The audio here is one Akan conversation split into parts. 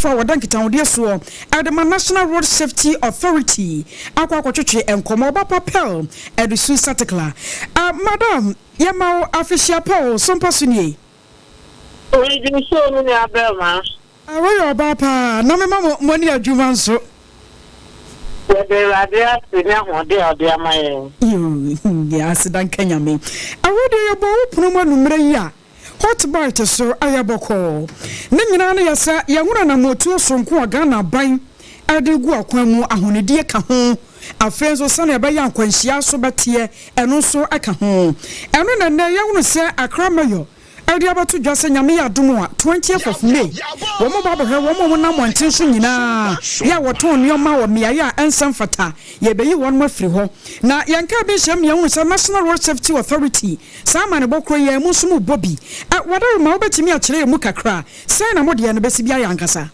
Soafoɔ a wɔda nkitahodeɛ soɔ ɛde ma National Road Safety Authority akɔ akɔtwetwe nkɔmmɔ, ɔbapa Pearl Adusu Satekla. Madam, yɛma wo afehyia pa o, so mpa so nie. Origin show no nua bɛrima. Wɔyɛ ɔbaa paa na mema mo ani adwuma nso. Yɛde Awurade ase ne ahoɔden a ɔde ama yɛn. Yɛ aseda nka Nyame. Ɛwɔ deɛ yɛbɔ wo pono mu anummerɛ yi a, Hot Bite so ayɛ bɔkɔɔ. Ne nyinaa no yɛ sɛ yɛhunu anammɔtuo sononko a Ghana aban de gu akwan mu, ahonidie ka ho. Afei nso sɛnea ɛbɛyɛ akwanhyia so bɛteɛ, ɛno nso ka ho. Ɛno na nnɛ yɛhunu sɛ Accra Mayor ɛde abɛto dwa sɛ Nyame yɛ adom a, 20th of May, wɔn ba abɛhwɛ wɔn a wɔnam mmɔnten so nyinaa yɛ a wɔtɔn nneɛma wɔ mmeaeɛ a ɛnsɛ mfata, yɛbɛyi wɔn afiri hɔ. Na yɛnka bi nhyɛm ne yɛhunu sɛ National Road Safety Authority saa amanebɔ koro yɛn mu nso mu bɔ bi. Wadaroma, wobɛtumi akyerɛ yɛn mu kakra sɛn na modeɛ no bɛsi bi ayɛ ankasa?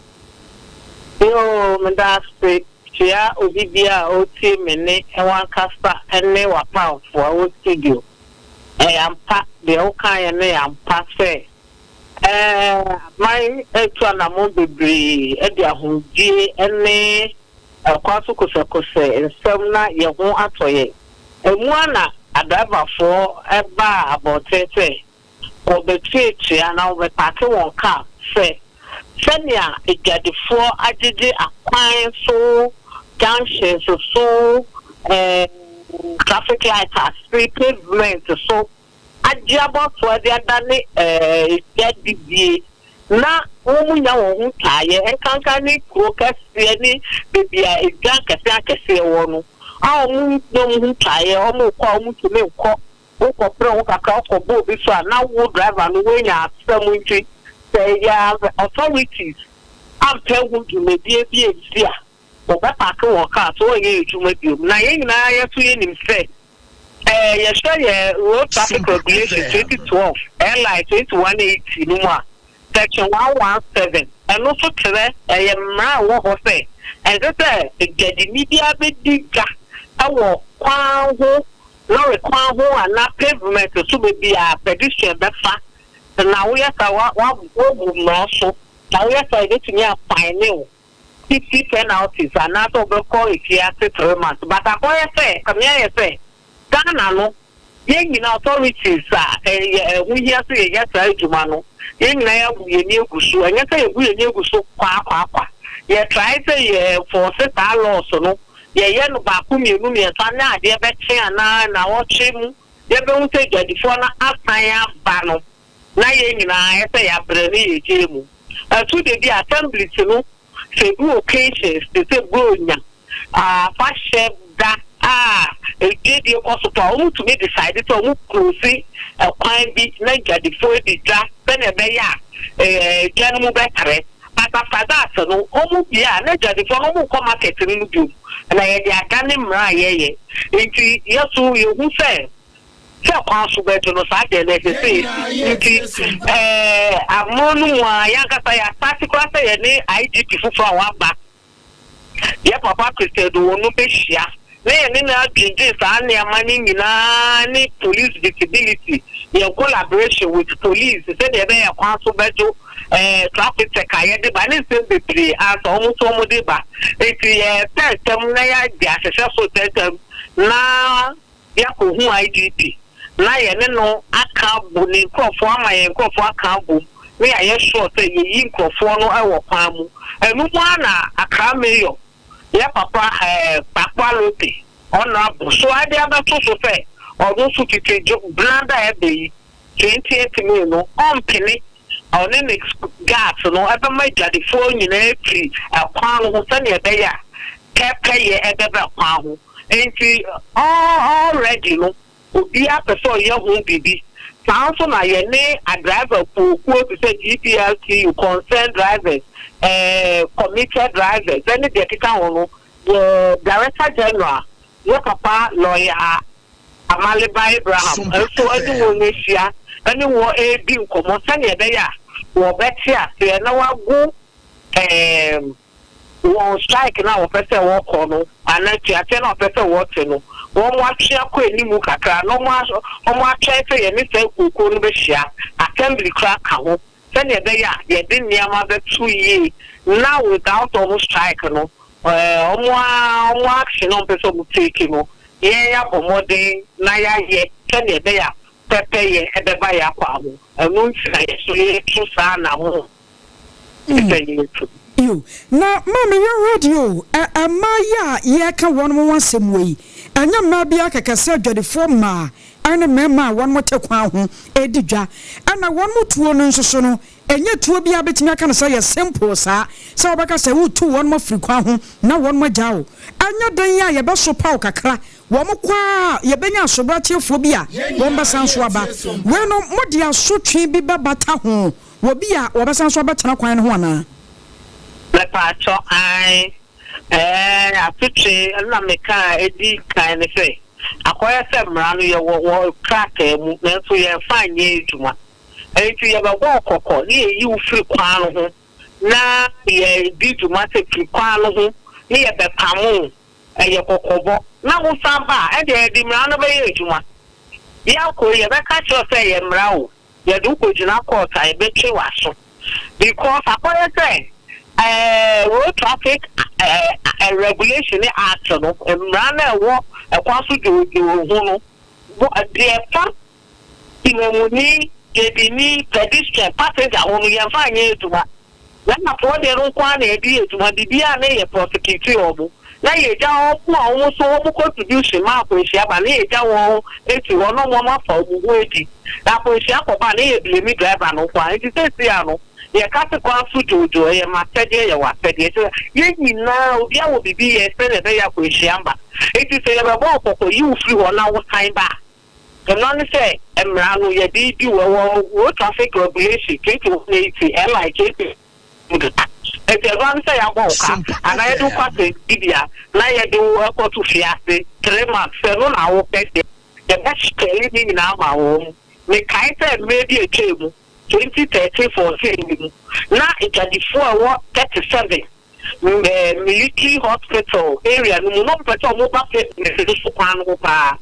Yoo, meda ase. Kyia obi bia a ɔtie me ne wankasa ne wapamfo a wɔ studio. Ɛyɛ ampa, deɛ wokaeɛ no yɛ ampa sɛ aban atu anammɔn bebree de ahomdie ne ɛkwan so kosɛkosɛ nsɛm na yɛn ho atɔ yɛn. Emu ana adraivafoɔ baa abɔnten sɛ wɔbɛtuatua na wɔbɛpark wɔn kaa sɛ sɛnea adwadifoɔ agyegye akwan so, junctions so, traffic light ase, pavement so agye abɔsoɔ de adane adwadibie na wɔn mu nya wɔn ho taayɛ, nkankan ne kuro kɛseɛ ne beebi a edwa akɛseɛ akɛseɛ wɔ no a wɔn nya wɔn ho taayɛ. Wɔn kɔ a, wɔn tumi nkɔ. Wokɔ pere ho kakra, wokɔ bɔ obi so a, na wo driver no woanya asɛm. Nti sɛ yɛ authorities ampɛ ho dwumadie bi esi a, wɔbɛpark wɔn kaa so, wɔnyɛ adwuma biom. Na yɛn nyinaa yɛ so yɛnim sɛ yɛhwɛ yɛ Road Traffic Regulation 2012 LI 2180 no mu a, section 117, ɛno nso kyerɛ ɛyɛ mmara a ɛwɔ hɔ sɛ ɛnsɛ sɛ dwadini biara bɛdi dwa ɛwɔ kwan ho, lɔre kwan ho anaa pavement so, baabi a pedestrian bɛfa. Na woyɛ sa wa wa wobu mmara so, na woyɛ sa, ebetumi afine wo 50 penalties anaasɛ wobɛkɔ efiase 3 months. But akɔyɛ sɛ kamea yɛ sɛ Ghana no, yɛn nyinaa authorities a ɛyɛ ɛho hia sɛ yɛyɛ saa adwuma no, yɛn nyinaa yɛabu yɛn ani egu so. Ɛnyɛ sɛ yɛbu yɛn ani egu so kwaakwaakwa, yɛ try sɛ yɛ enforce saa laws no. Yɛyɛ no baako, mmienu, mmiɛnsa ne adeɛ bɛkye anaa na wɔtwe mu, yɛbɛhu sɛ adwadifoɔ no asan aba no, na yɛn nyinaa yɛ sɛ yɛabrɛ ne yɛgye mu. Ɛto de bi, assemblies no, sɛ ebi occasions te sɛ Buronya afahyɛ da a edwadie kɔ so pa, wɔn tumi decide sɛ wɔn close ɛkwan bi na dwadifoɔ di dwa sɛnea ɛbɛyɛ a dwa no mu bɛtrɛ. But after that no, wɔn bie a, na dwadifoɔ no wɔn kɔ market no mu bio na yɛde ada ne mmara a yɛyɛ. Nti yɛso yɛhu sɛ kwan so bɛto no saa deɛ no ɛsɛ sɛ yɛsi. Nti amono no mu a, yɛankasa yɛasate koraa sɛ yɛne IGP foforɔ a waba, yɛ papa Christian wɔn no, bɛhyia na yɛne no adwendwen saa nneɛma no nyinaa ne police visibility, yɛn collaboration with police, sɛdeɛ ɛbɛyɛ kwan so bɛdwo, traffic check a yɛde ba ne nsɛm bebree ansa wɔn nso wɔn de ba. Nti yɛ pɛ ntɛm na yɛde ahyehyɛ so ntɛntɛm na yɛakɔhu IGP na yɛne no aka abo ne nkurɔfoɔ ama yɛn nkurɔfoɔ aka abom ne yɛayɛ sure sɛ yɛyi nkurɔfoɔ no wɔ kwan mu. Ɛno mu ara na Accra Mayor, yɛ papa Kpakpo Allotey, ɔno so ade abɛto so sɛ ɔno nso tete blanda a ɛbɛ yi 20th May no, ɔmpene. Ɔne ne guards no ɛbɛma adwadefoɔ nyinaa firi ɛkwan no ho sɛnea ɛbɛyɛ a pɛpɛyɛ ɛbɛbɛ kwan ho. Nti already no, obiara pɛ sɛ ɔyɛ ho biribi. Saa nso na yɛne adriver kuokuo te sɛ GPRTU, concerned drivers, committed drivers ɛne deɛ ɛkeka ho no, yɛ director general, yɛ papa lawyer Amaliba Abraham nso ɛne wɔn ahyia, ɛne wɔn ɛredi nkɔmɔ sɛnea ɛbɛyɛ a wɔbɛte aseɛ na wago wɔn strike na wɔpɛ sɛ wɔkɔ no anaa tuateɛ na wɔpɛ sɛ wɔte no, wɔn atwe akɔ anim kakra na wɔn atwɛn sɛ yɛne sɛ kuokuo no bɛhyia, assembly kora ka ho. sɛnea ɛbɛyɛ a yɛde nneɛma bɛto yie na without wɔn strike no, wɔn ara wɔn action a wɔpɛ sɛ wɔn take no, yɛn abɔ mmɔden na yɛayɛ sɛnea ɛbɛyɛ a pɛpɛyɛ ɛbɛba yɛn akwan ho. Ɛno nti na yɛn nso yɛretu saa anammɔn a ɛsɛ sɛ yɛtu. Yo, na maame yɛnhwɛ adeɛ o, ɛ mmaa yi a yɛreka wɔn ho asɛm wɔ yi, ɛnyɛ mmaa biara kɛkɛ sɛ adwadifoɔ mmaa ne mmarima a wɔn te kwan ho redi dwa, ɛna wɔn tuo no nso so no, ɛnyɛ tuo biara bɛtumi aka no sɛ yɛ simple saa, sɛ wobɛka sɛ woretu wɔn afiri kwan ho na wɔn agyaa wo. Ɛnyɛ dɛn a yɛbɛsopa wo kakra, wɔn kɔ ara a yɛbɛnya asobrakyefoɔ bi a wɔbɛsan so aba. Wei no mode asotwe bi bɛbata ho wɔ bi a wɔbɛsan so abɛtena kwan no ho anaa? Mepaakyɛw, aane. Ɛɛ, asotwe na mekaa a edi kan ne sɛ, akɔyɛ sɛ mmara no yɛwɔ wɔ krataa mu nanso yɛmfa nyɛ adwuma. Enti yɛbɛbɔ wo kɔkɔ na yɛayi wo firi kwan no ho na yɛadi dwuma sɛ firi kwan no ho na yɛbɛpamo wo. Ɛyɛ kɔkɔbɔ. Na wosan ba a, ɛndeɛ yɛde mmara no bɛyɛ adwuma. Yɛakɔ yi, yɛbɛka akyerɛ wo sɛ ɛyɛ mmara o. Yɛde wo kɔgyina court a yɛbɛtwe w'aso because akɔyɛ sɛ ɛɛ road traffic ɛɛ regulation ne act no mmara no a ɛwɔ ɛkwan so dwoodwoo ho no deɛ ɛfa temamuni, dwadini, pedestrian, passenger ho no yɛmfa nyɛ adwuma. Ghanafoɔ deɛ no nko ara na yɛde yɛ adwuma, biribiara na yɛ prosecute wɔn, na yɛgya wɔn a wɔn nso wɔn contribution ma akwanhyia ba na yɛgya wɔn asi hɔ na wɔn afa wɔn ho adi, na akwanhyia kɔba a na yɛ blame driver no nko ara, nti seesei ara no yɛka se kwan so dwoodwoo ɛyɛ m'asɛdeɛ yɛ w'asɛdeɛ, kyerɛ sɛ yɛn nyinaa obiara wɔ biribi yɛ sɛdeɛ ɛbɛyɛ akwanhyia mma, nti sɛ yɛbɛbɔ wo kɔkɔ yi wo firi hɔ na wosan ba a. Ɛno ne sɛ mmara no yɛde redi wɔ wɔ Road Traffic Regulation 2180 LI 20 mu deda. Enti ɛno ara ne sɛ yɛabɔ wo ka anaa yɛde wo kɔ asɛnnibea na yɛde wo kɔto fiase 3 months. Sɛ ɛno na wopɛ deɛ, yɛbɛspɛle ne nyinaa ama wɔn. Mekae sɛ mmerɛ bi a ɛtwaa mu, 2013 14 mu, na adwadifoɔ a ɛwɔ 37 Military Hospital area no mu na wɔpɛ sɛ wɔba pavement no so kwan no ho paa.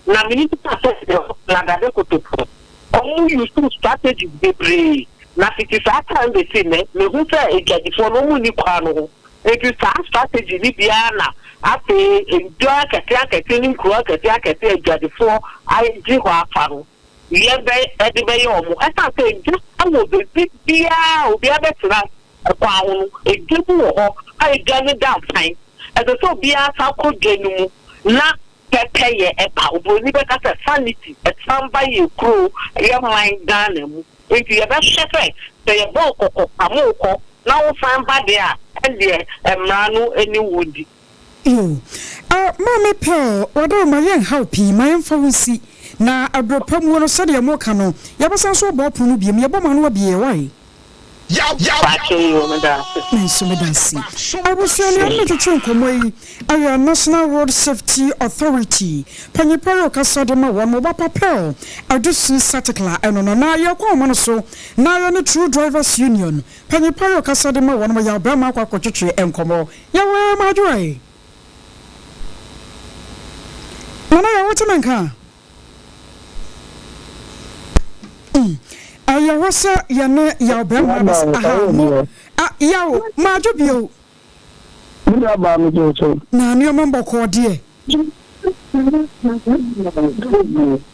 Na me nipa sɛ Ladade Kotoko. Wɔn use strategies bebree. Na fiti saa time besi nnɛ, mehu sɛ adwadifoɔ no wɔn nni kwan no ho. Nti saa strategy ni biara na afei ndwa akɛse akɛse ne nkuro akɛse akɛse adwadifoɔ agye hɔ afa no yɛbɛ ɛde bɛyɛ wɔn. Ɛsan sɛ dwa wɔ beebi biara obiara bɛtena kwan ho no, edwa bi wɔ hɔ a edwa no da mpan. Ɛsɛ sɛ obiara san kɔ dwa no mu na pɛpɛyɛ ɛba. Oburoni bɛka sɛ sanity ɛsan ba yɛ kuro yɛ man Ghana mu. Nti yɛbɛhwɛ sɛ sɛ yɛbɔ kɔkɔ pamo kɔ na wosan ba deɛ a, ɛndeɛ mmara no ne wo di. Yo, Maame Pearl, wada ma yɛnhaw pii, ma yɛmfa wo nsi. Na ɛberɛ pa mu no, sɛdeɛ moka no, yɛbɛsan so abɔ ɔpono no biom. Yɛbɔ ma no abie, why? Paakyɛ yi o, meda ase. Me nso meda ase. Abusua nea ɔne twetwe nkɔmmɔ yi ɛyɛ National Road Safety Authority panyin pa yɛ ɔkasa de ma wɔn mo ba Pearl Adusi Satekla ɛno no na yɛkɔ ɔma no so na yɛne True Drivers Union panyin pa yɛ ɔkasa de ma wɔn mo yɛ ɔbɛrima akɔ akɔtwetwe nkɔmmɔ. Yɛwɔ madwoe. Nana yɛ wote me nka? Ɛyɛ hɔ sɛ yɛne yaw bɛrima bɛs aha mo yaw maadwo bio. Me nua baa me gye so. Na nneɛma mbɔkɔɔ deɛ.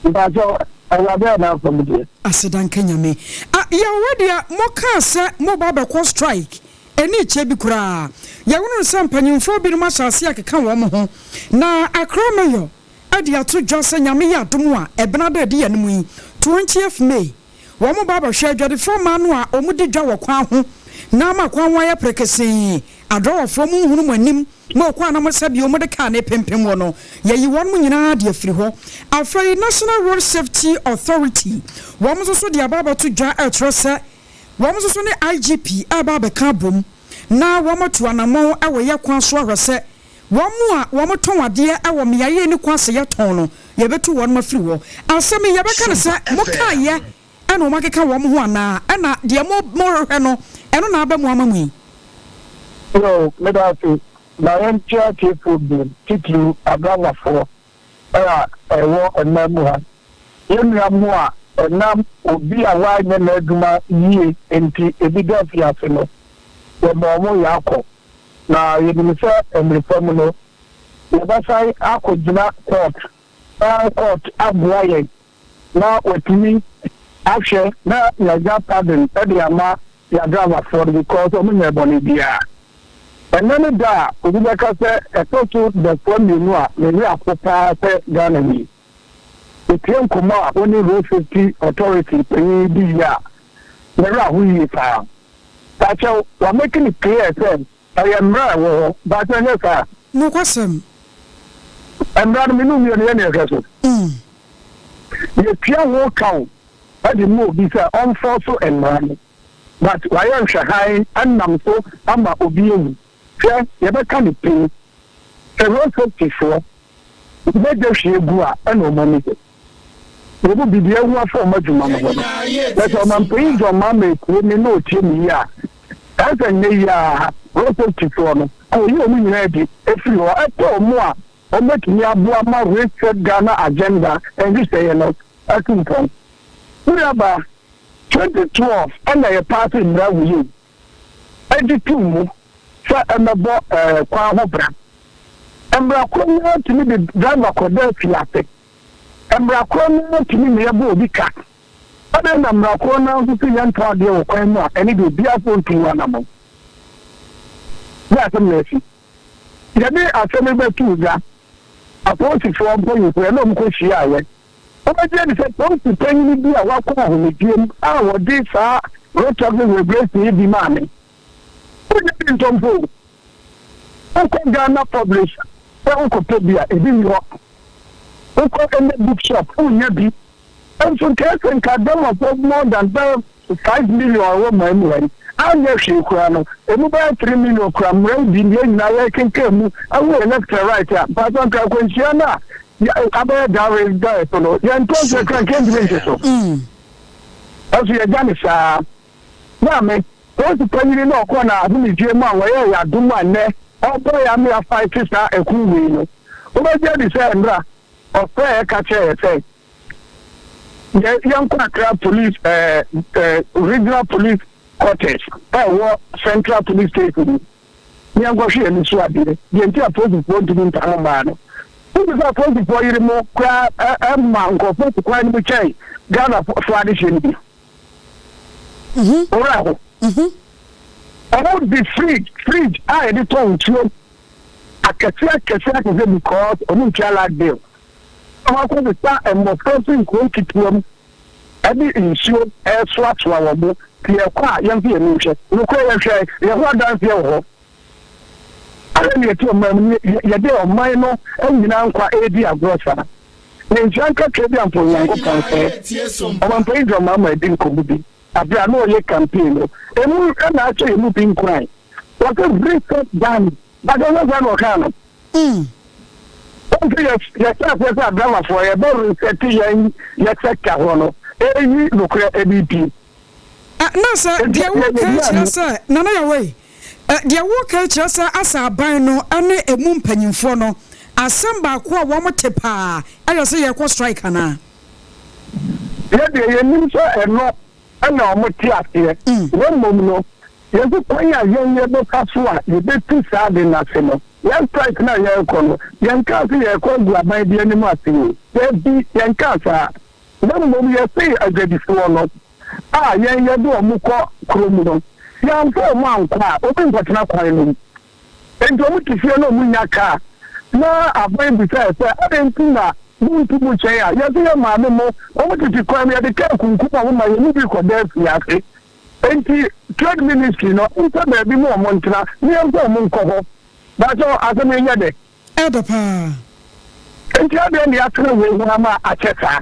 Mpakyɛw, Awurade a n'asɛm deɛ. Aseda nka Nyame. Yaw wei deɛ mokaa sɛ moba abɛkɔ strike ɛni kyɛ bi koraa. Yɛhunu sɛ mpanyinfoɔ binom ahyɛ aseɛ akeka wɔn ho. Na Accra Mayor de ato dwa sɛ Nyame yɛ adom a ɛbena da adi anim yi, 20th May, wɔn ba abɛhwɛ adwadifoɔ mmaa no a wɔn di dwa wɔ kwan ho na ama kwan ho ayɛ prekesee. Adrɔwafoɔ mo nhunu mo anim ma ɔkwan na mo sɛdeɛ wɔn de kaa ne pempem wɔ no, yɛyi wɔn mo nyinaa de afiri hɔ. Afei National Road Safety Authority wɔn nso so de aba abɛto dwa ɛkyerɛ sɛ wɔn nso so ne IGP ɛreba abɛka abom na wɔn atu anammɔn ɛwɔ yɛ kwan so ahwɛ sɛ wɔn mu a wɔn tɔn adeɛ ɛwɔ mmeaeɛ ne kwan sɛ yɛtɔn no, yɛbɛtu wɔn afiri hɔ. Asɛm yi yɛbɛka no sɛ mo kaayɛ ɛna wɔn akeka wɔn ho anaa ɛna deɛ mo mohwehwɛ no ɛno na aba mu ama mu yi? Yo, meda ase. Na yɛnkyerɛ atiefoɔ bio, titiriw adramafoɔ a ɛwɔ mmaa mu ha. Yɛn nua mo a Ɛnam obi a wanyɛ n'adwuma yie nti ebi da afiase no, yɛma wɔn yɛ akɔ. Na yɛnim sɛ mmere pa mu no, yɛbɛsan akɔgyina court na court aboa yɛn na watumi ahwɛ na yɛagya pardon de ama yɛn driverfoɔ no because wɔn nyɛɛ bɔne biara. Ɛnnɛ ne da a obi bɛka sɛ ɛtɔ so dafua mmienu a me werɛ aho paa sɛ Ghanani. Metie nkɔmmɔ a wo ne Road Safety Authority panyin yi dii a, me werɛ aho yie paa. Pakyɛw, wa make no clear sɛ ɛyɛ mmara a ɛwɔ hɔ, pakyɛw ɛnyɛ saa? Nokwasɛm. Mmara no, me ne wo mmienu yɛ na yɛhwɛ so. Yɛtua ho ka o de ma obi sɛ ɔnfɔɔso mmara no, but wayɛ nhwɛhan nam so ama obi awu. Hwɛ, yɛbɛka no pin sɛ road safety foɔ mogya hwie gu a ɛna wɔn ani gye. Wɔn mu bi deɛ awu afa wɔn adwuma no ho no. Na sɛ ɔmanpanyin John Mahama etie me na ɔtie me yie a, ɛyɛ sɛ nnɛ yi ara road safety foɔ no kɔyi wɔn nyinaa adi firi hɔ, ɛtɔ wɔn a wɔbɛtumi aboa ma Reset Ghana Agenda nhyehyɛeɛ no atu mpɔn. Me nuabaa, 2012 ɛna yɛpaase mmara wei gye too mu sɛ ɛmmɛbɔ kwan ho bra. Mmara korɔ no ara tumi de driver kɔda afiase. Mmara korɔ no ara tumi ma yɛbɔ obi ka. Adɛn na mmara korɔ no ara nso se yɛntɔ adeɛ wɔ kwan mu a ɛne deɛ obiara sɛ ɔntu ho anammɔn? Yɛ asɛm na asi. Yɛde asɛm yi bɛtoo dwa, apolisifoɔ mpanyinfoɔ yɛne wɔn kɔhyiaeɛ. Wobɛgye adi sɛ polisi panyin bi a wakɔ ahomegyeɛ mu a wɔde saa road traffic regulation yi bi maa me. Wonnya bi ntɔ mpo o. Wokɔ Ghana Publisher sɛ wokɔpɛ bi a, ebi nni hɔ. Wokɔ any book shop, wonnya bi. Nso nka ɛsɛ nka Ghanafoɔ more than bɛyɛ 5 million a ɛwɔ man mu ha yi, anyɛ hwee koraa no, emu bɛyɛ 3 million kura mmara yi bi na yɛn nyinaa yɛrekenkan mu ahu yɛn left and right a, mpakyɛw nka akwanhyia no a abɛyɛ dawere da so no, yɛntɔ nsuo kora nka ntumi nte so. Ɛnso yɛgya ne saa. Maame, polisi panyin na ɔkɔɔ na ahomegye mu a wɔyɛɛ yɛ adom a nnɛ ɔbɔ yɛ ame afaete saa ɛko wei no, wobɛgye adi sɛ mmra ɔfrɛ yɛ ka kyerɛ yɛ sɛ yɛnkɔ Accra Police Regional Police Quarters ɛwɔ Central Police Station mu ne yɛnkɔhwɛ yɛn so adeɛ. Deɛ nti a polisifoɔ ntumi nta ho mmaa no, wobi sɛ apolisifoɔ yere mu koraa ɛma nkurɔfoɔ te kwan no mu kyɛn Ghana fo adehyɛ no bi. Owura ho ɔmo de fridge a yɛde tɔ nsuo akɛse akɛse akɛse because ɔmo ntua light bill. Ɔmo akɔ sesa mmɔfra fi nkuro nketewa mu ɛde nsuo ɛsoasoa wɔn mo te. Yɛkɔ a, yɛmfa yɛn nhwɛ nokora, yɛhwɛ yɛn ho adanseɛ wɔ hɔ. Ayɛ ne yɛte ɔman mu, yɛde ɔman no nyinaa nkwa ɛredi agorɔ saa. Ne nhyira nkakra bi ampo Onyankopɔn sɛ ɔmampanyin John Mahama adi nkɔmmɔ bi abere a na ɔyɛ campaign no emu ɛna akyɛ yɛn mu bi nkuran. Wɔsɛ "Reset Ghana", but ɔnyɛ saa na ɔkaa no. Wɔn sɛ yɛhyɛ aseɛ sɛ adramafoɔ yɛbɛ reset yɛn yɛ sector hɔ no, ɛyi nokorɛ ɛbi pie. Na sɛ deɛ woka kyerɛ sɛ Nana Yawei, deɛ woka kyerɛ sɛ asa aban no ne emu mpanyimfoɔ no, asɛm baako a wɔn te paa ɛyɛ sɛ yɛkɔ strike anaa? Yɛdeɛ yɛnim sɛ ɛno ɛna ɔmo te aseɛ, na mmom no yɛsi kwan a yɛn yɛbɛfa so a yɛbɛtu saa de n'ase no, yɛn strike na yɛrekɔ no, yɛn kaa sɛ yɛrekɔ agu aban bi anim ase o. Yɛbi yɛn kaa saa, na mmom yɛse adwadifoɔ no a yɛn yɛde ɔmo kɔ kurom no, yɛamfa ɔmo ankɔ a, obi nkɔtena kwan no mu. Nti ɔmo te fie na ɔmo nya kaa na aban bisa sɛ adɛn nti na montu mu kyɛn a yɛse yɛ maame mo ɔmo tete kwan mu, yɛde kaa kunkum ɔmo ma yɛn mu bi kɔda afiase. Nti Trade Ministry no mpɛ baabi mu ɔmo ntena ne yɛmfa ɔmo nkɔ hɔ. Baasɛ asɛm yi nyɛ dɛ. Ɛdɛ paa. Nti adeɛ ne yɛatena wei ho ama akyɛ saa,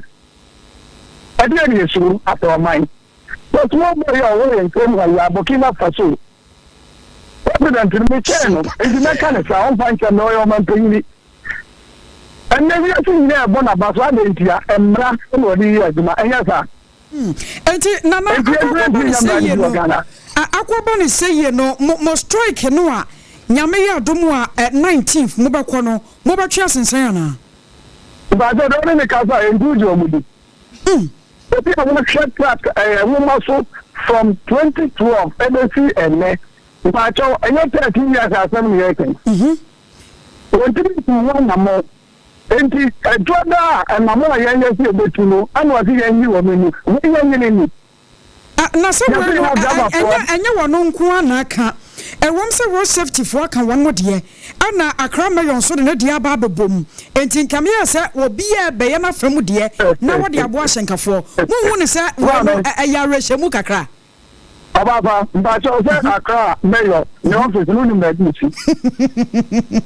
ɛdeɛ ne yɛsuro asɛ ɔman small boy a ɔwɔ yɛn kurom ha yi a, Burkina Faso president no, mekyɛn no nti mɛka ne saa, ɔmfa nkyɛn na ɔyɛ ɔmampanyini. Ɛnɛ wiase nyinaa ɛbɔ n'aba so adɛn ntia? Mmara na ɔde yɛ adwuma, ɛnyɛ saa? Nti Nana, akɔba ne sɛ yie no, akɔba ne sɛ yie no, mo strike no a Nyame yɛ adom a 19th mobɛkɔ no, mobɛtwe asensɛn anaa? Mpakyɛ dɛ ɔne ne kasa ɛntu gye ɔmo di. Obi a wahwɛ track ɛyɛ nwoma so from 2012 ɛbɛsi ɛnnɛ, mpaakyɛw, ɛnyɛ 13 years asɛm ne yɛreka yi. Wɔntumi ntu ho anammɔn. Enti ɛdwoɔ da a anammɔn a yɛn yɛ sɛ yɛbɛtu no, ɛna ɔse yɛn nyi wɔn ani. Wei yɛn nyini ni. Ah, na sɛ wei Yɛse no, yɛn ɛ, ɛ, driverfoɔ. ɛnyɛ, ɛnyɛ wɔn nko ara na aka. Ɛwom sɛ road safety foɔ aka wɔn deɛ, ɛna Accra Mayor nso de ne deɛ aba abɛbɔ mu. Enti nka meyɛɛ sɛ obiara rebɛyɛ n'afa mu deɛ na wɔde aboa ahyɛnkafoɔ. Monhu no sɛ wei no, Maame. ɛ, ɛyɛ awerɛhyɛmu kakra? Ɔbaapa, mpakyɛw sɛ Accra Mayor ne office no wonim baabi esi?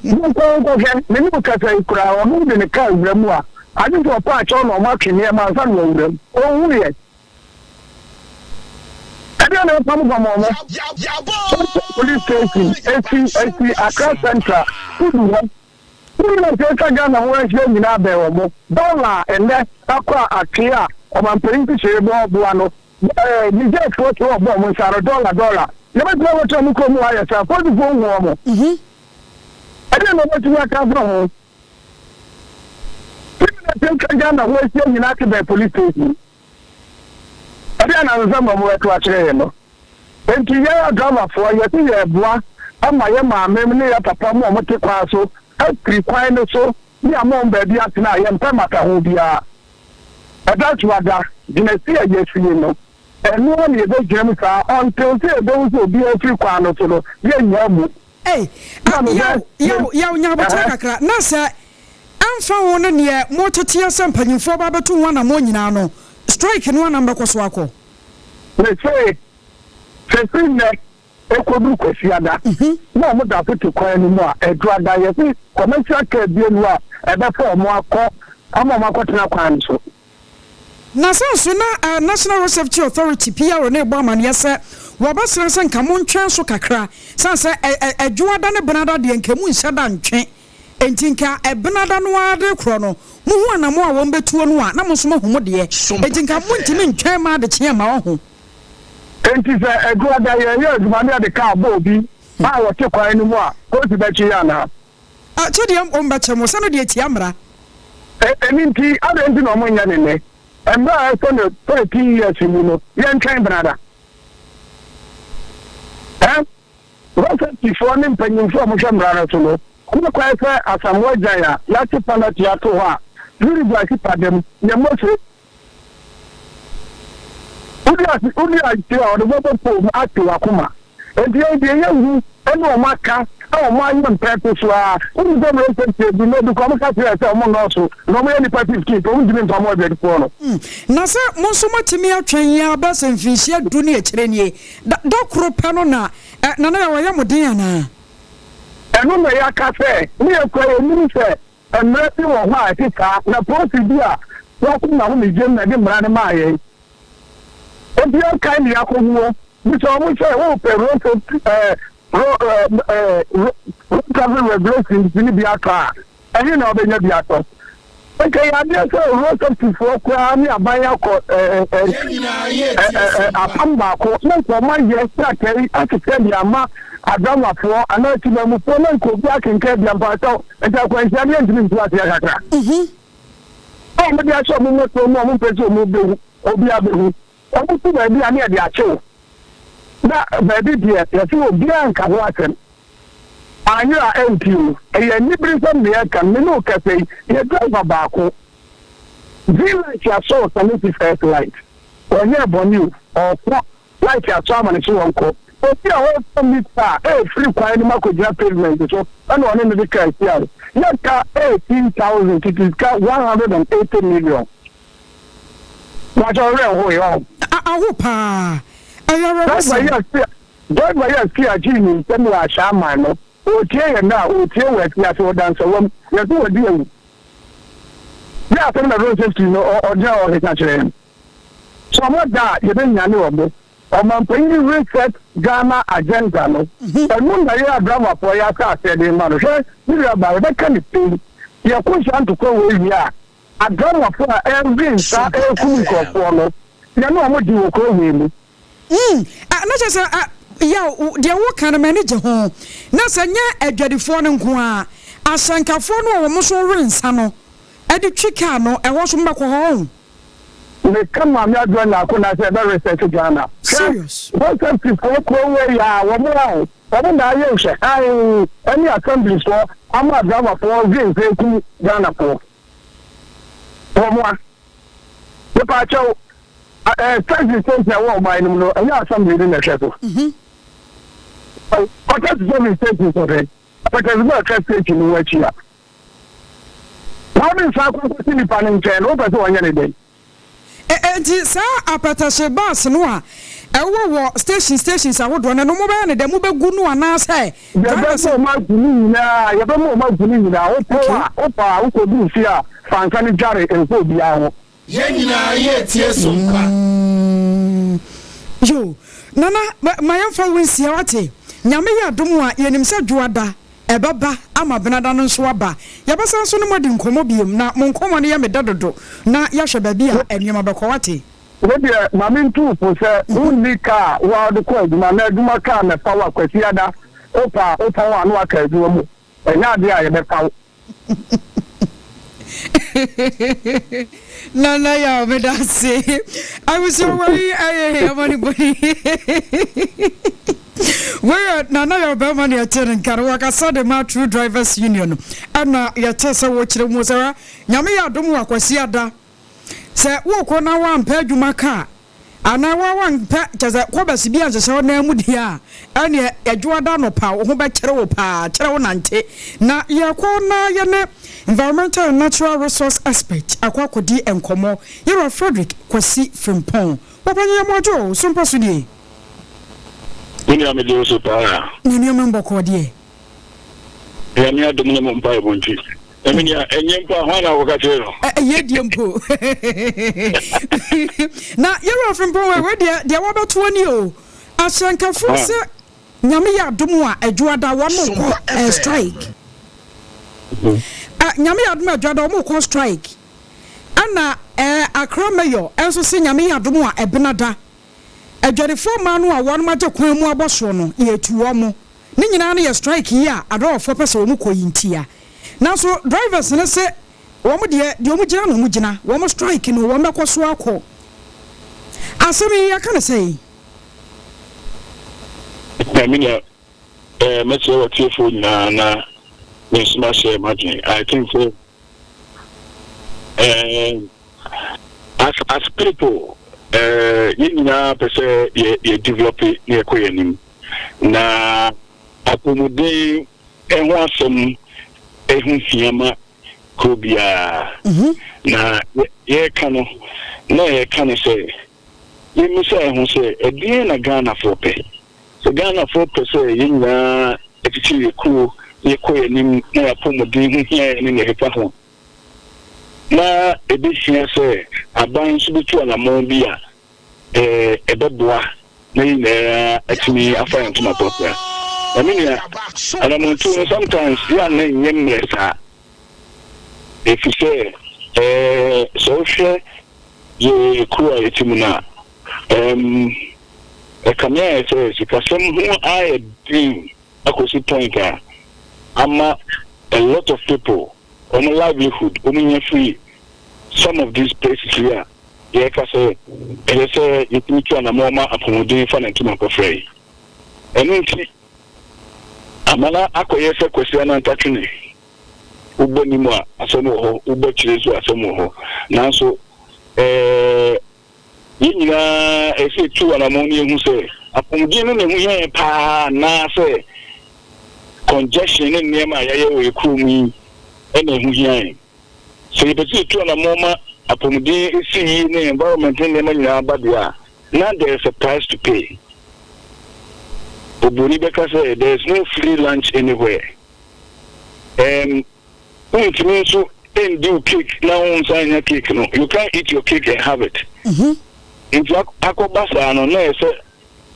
Monkɔ nkɔhwɛ, me ne wo kasa yi koraa ɔno de ne car wura mu a, agye sɛ ɔpa akyɛw na ɔmo atwe nneɛma ansa na wawura mu. Onhu yɛ. Ɛdeɛn na ɛpam pam ɔmo? Central Police Station esi esi Accra Central, wodu hɔ. Criminals a atwa Ghana ho ahyia nyinaa bɛn wɔn. Dɔla a ɛnnɛ akɔ a atwee a ɔmanpanin nhyehyɛe mu ɔboa no, ɛɛ Nigerfoɔ te hɔ ɔbɔ wɔn nsa ano dɔla dɔla. Yɛbɛtumi akɔtra wɔn kurom hɔ ayɛ saa? Polisifoɔ nhu wɔn. Ɛdeɛn na wɔbɛtumi aka afa ho? Criminals a atwa Ghana ho ahyia nyinaa te bɛn police station. Ɛdeɛn anansesɛm na wɔbɛto akyerɛ yɛn no? Enti yɛn adramafoɔ, yɛse yɛreboa ama yɛn maame ne yɛn papa mo a wɔte kwan so afiri kwan no so ne ama wɔn baabi atena a yɛmpɛ mmataho biara. Ɛda so ada, gyinasie a yɛasie no, ɛno ara na yɛbɛgyina mu saa until sɛ yɛbɛhu sɛ obiara afiri kwan no so no, yɛnnyaa mu. Ei, Na ah, mehwɛ, yaw, yaw, yaw, nya aboterɛ ɛhɛ. kakra. Na sɛ ɛmfa ho ne neɛ moteteɛ sɛ mpanyimfoɔ ba abɛto ho anammɔn nyinaa no, strike no ara na mobɛkɔ so akɔ. Mese, sɛ firi nnɛ ɛkɔduru Kwasiada na wɔn da so te kwan no mu a, Adwuada, yɛse commercial car bie nni hɔ a ɛbɛfa wɔn akɔ ama wɔn akɔtena kwan no so. Na sɛ nso na National Road Safety Authority, PRO, no rebɔ amaneɛ sɛ wɔbɛsrɛ sɛ nka montwɛn so kakra, sane sɛ Adwuada ne Benada deɛ nka emu nhyɛ da ntwe. Enti nka Ɛbenada no ara de rekorɔ no, mohu anammɔn a wɔbɛtuo no a, na mo nso moahu mo deɛ. Enti nka montumi ntwɛn mma adekyeɛ mma ɔho. Enti sɛ Adwuada yɛreyɛ adwuma na yɛde kaa bɔ obi a ɔte kwan no mu a, polisi bɛkye yɛn anaa? Kye deɛ wɔbɛkye mo, sɛ no deɛ ɛtia mmara. Ɛno nti, adɛn nti na wɔnyɛ no nnɛ? Mmerɛ a ɛsɔ no 13 years mu no, yɛntwɛn Benada. Ɛ? Rosetifoɔ ne mpanyimfoɔ a wɔhwɛ mmara no so no, wɔn kwan sɛ Asamoah Gyan a yɛate penalty ato hɔ a Uruguay keeper da mu, yɛ Mose. Wodi ase, wodi ase a ɔde bɔbɔ pole mu ate w'akoma. Enti yɛn deɛ yɛhu ne wɔn aka a wɔn ayɛ mpɛɛto so ara. Wonim sɛ Roseti bi na ebi kɔ wɔn ka kyerɛ sɛ wɔn nnɔɔso na wɔn yɛ nnipa 15 nti wɔn ntumi mfa wɔn adwadifoɔ no. Na sɛ mo nso moatumi atwɛn yi ara bɛyɛ sɛ mfinhyia du ne akyire nie, da, da koro pɛ no na Ɛ, Nana Yaw, ɛyɛ mo den anaa? Ɛno na yɛaka sɛ, ne yɛ koraa yɛnnim sɛ mmara bi wɔ hɔ a ɛte saa, na polisi bi a wakɔ n'ahomegye mu na ɛde mmara no maa yɛn. Enti yɛnkae nea yɛakɔhu hɔ. Bisa wɔn sɛ, 'Worepɛ road safety, ɛɛ, ro, ɛɛ, ɛɛ, road traffic regulations no bi atɔ a, Ɛhe na wobɛnya bi atɔ? Nka ɛyɛ adeɛ sɛ road safety foɔ koraa ne aban akɔ apam baako na nka wɔn ayɛ krataa yi ahyehyɛ de ama adramafoɔ anaa timamufoɔ na nka obi akenkan bi ampa sɛ nka akwanhyia no yɛntumi ntu aseɛ kakra. A wɔde ahyɛ wɔn mmɔtoɔ mu a wɔmpɛ sɛ wɔn bɛhu obiara bɛhu. Wɔn to baabi a ne yɛde akyew na baabi deɛ yɛse obiara nka ho asɛm. Anyɛ a ɛnti o, ɛyɛ aniberesɛm na yɛreka no, me ne wo kasa yi, yɛ driver baako. Green light asɔ ɔsane si first light. Ɔnyɛɛ bɔne o, ɔrekɔ, light asɔ ama no so ɔnkɔ. Obi a ɔretɔ mita a ɛrefiri kwan no mu akɔgyina pavement so ɛna ɔne no de kaa hyiae. Yɛka 18,000 tete sika 180 million. Wakyɛ wo werɛ hoe ɔn. Aho paa. Ɛyɛ awerɛhosɛm. Driver yi a Sia gyee ne nsam wɔ Ashaiman no, ɔretie yɛn nnɛ a, ɔretie wɔ afiase, wɔ Dansawam, yɛse wadi awu. Yɛ asɛm na road safety no ɔgyina hɔ keka kyerɛ yɛn. Sɛ ɔmo da a, yɛbɛnyane ɔmo. Ɔmanpanyin reset Ghana agenda no, ɛno na yɛn adramafoɔ yɛahyɛ aseɛ de rema no. Hwɛ, me nuabaa, yɛbɛka no pei, yɛko saa ntokwa wei wie a, Adramafo a ɛrewe nsa rekum nkurɔfoɔ no, yɛne wɔn di wɔ kuro wei mu. Mm, ah, na kyerɛ sɛ, ah, yaw, deɛ woka no m'ani gye ho. Na sɛ nyɛ adwadifoɔ no nko ara, ahyɛnkafoɔ no a wɔn nso we nsa no de twi kaa no, ɛhɔ nso mobɛkɔ hɔ, ɔho? Meka Maame Adwoa Nyarko na sɛ ɛbɛ research Ghana. Hwɛ, Serious. Road safety foɔ kuro wei a wɔn a wɔn na ayɛ nhwɛ hann ɛne assembly foɔ ama driver foɔ dwe nsa ekum Ghana foɔ. Wɔn a. Mepaakyɛw, ɛɛ taxi station ɛwɔ ɔman no mu no, ɛnyɛ assembly no na ɛhwɛ so. Kɔ taxi service station kɔhwɛ. Apɛtɛsi bɛ ɛka station no akyi a. Wɔn nsa akɔkɔ si nipa no nkyɛn no, wopɛ sɛ wɔnyɛ ne dɛn? Enti saa apɛtɛhye bus no a ɛwɔ wɔ station stations ahodoɔ no, no mobɛyɛ ne dɛ, mobɛgu no anaasɛ drivers? Yɛbɛma ɔmo agu ne nyinaa, yɛbɛma ɔmo agu ne nyinaa. Wopɔ a, wopɔ a, wokɔdu fie a, fanka no dware mfa obiara ho. Yɛn nyinaa yɛtie so mpa. Yo, Nana, ma yɛmfa wo nsia, wate? Nyame yɛ adom a, yɛnim sɛ Dwoada ɛbɛba ama Benada no nso aba. Yɛbɛsan so no mo adi nkɔmmɔ biom, na mo nkɔmmɔ no yɛ me dɛ dodo, na yɛahwɛ baabi a nneɛma bɛkɔ, wate? Wo deɛ, maame, ntu fo sɛ wonni kaa wa wode kɔ adwuma na adwuma kaa mɛfa wo a, Kwasiada wopa a wopɔn a na waka adwuma mu, ɛnyɛ adeɛ a yɛbɛfa wo. Nana Yaw, meda ase. Abusua, wei ɛyɛ amane bɔne. Wei Nana Yaw bɛrima ne yɛte ne nka no, wakasa de ma True Drivers Union, ɛna yɛte sɛ wɔkyerɛ mu sɛ Nyame yɛ adom wɔ Akwasiada, sɛ wokɔ na woampɛ adwuma kaa anaa wampɛ kyɛ sɛ kɔbɛsi bi anhyehyɛ wo nan mu deɛ a, ɛneɛ Ɛdwoada nɔpa wo ho bɛkyerɛ wo paa, kyerɛ wo nante. Na yɛkɔ na yɛne environmental and natural resource expert akɔ akɔdi nkɔmmɔ, yɛwura Frederick Kwasi Frimpɔn. Wɔpɛnyɛ yɛ mmoadwo o so mpa so nie. Me nua, mede wo so paa. Na nneɛma mbɔkɔɔ deɛ? Nyame adom ne mo mpaebɔ nti. Na me nua, ɛnyɛ mpo a, hwan na wokɔka kyerɛ no? Ɛyɛ deɛ mpo. Na yɛwura Frimpɔn, wei deɛ wɔbɛtoɔ ni o. Ahyɛnkafoɔ sɛ Nyame yɛ adom a, Adwoada wɔn kɔ strike. Nyame yɛ adom a, Adwoada wɔn kɔ strike. Ɛna Accra Mayor nso sɛ Nyame yɛ adom a, Ɛbenada adwadifoɔ mmaa no a wɔn agye kwan mu abɔ soɔ no, yɛtu wɔn. Ne nyinaa no yɛ strike yi a adɔwɔfoɔ pɛ sɛ wɔn kɔ yi ntia. Nanso drivers no sɛ wɔn deɛ wɔn gyina na wɔn gyina wɔn strike no, wɔn bɛkɔ so akɔ. Asɛm yi yɛka no sɛ? Na me nua, mɛkyerɛ wɔtiefoɔ nyinaa na me nso mahyɛ m'adwene. I think sɛ as people, yɛn nyinaa pɛ sɛ yɛ develop na yɛkɔ yɛn anim, na apɔmuden ɛho asɛm ɛho hia ma kuro biara. Na yɛreka no na yɛreka no sɛ yɛmmisa ɛho sɛ ɛdeɛn na Ghanafoɔ pɛ. Sɛ Ghanafoɔ pɛ sɛ yɛn nyinaa akyikyiri yɛ kuro na yɛkɔ yɛn anim na yɛapɔmuden ho hia yɛn ne nea ɛkeka ho, na ɛbɛhia sɛ aban nso bɛtu anammɔn bi a ɛbɛboa na yɛn nyinaa atumi afa yɛn ntoma pɔpra. Na me nua, anammɔntuo no sometimes yɛ a na nyɛ mmerɛ saa, ɛfiri sɛ sɛ wohwɛ yɛ kuro a yɛte mu no a, ɛkame ayɛ sɛ sikasɛm ho ayɛ den akɔsi point a ama a lot of people wɔn livelihood wɔn nya firi some of these places yi a yɛreka sɛ ɛyɛ sɛ yɛtumi tu anammɔn ma apɔmuden fa ne ntoma kɔfrɛ yi. Ɛno nti amana akɔyɛ sɛ Kwasi Anantatwene, wobɔ nim a, asɛm wɔ hɔ, wobɔ kyerɛ nso, asɛm wɔ hɔ. Nanso yɛn nyinaa ɛsɛ yɛtu anammɔn no, yɛhu sɛ apɔmuden no na ɛho hia yɛn paa anaasɛ congestion ne nneɛma a yɛayɛ wɔ yɛ kurom yi ɛna ɛho hia yɛn. Sɛ yɛpɛ sɛ yɛtu anammɔn ma apɔmuden esi yie ne environment ne nneɛma nyinaa ba deɛ a, na there is a price to pay. Oburoni bɛka sɛ there is no free lunch anywhere. Wontumi nso ndi wo cake na wo nsa nya cake no. You can't eat your cake and have it. Nti akɔba saa no, na ɛyɛ sɛ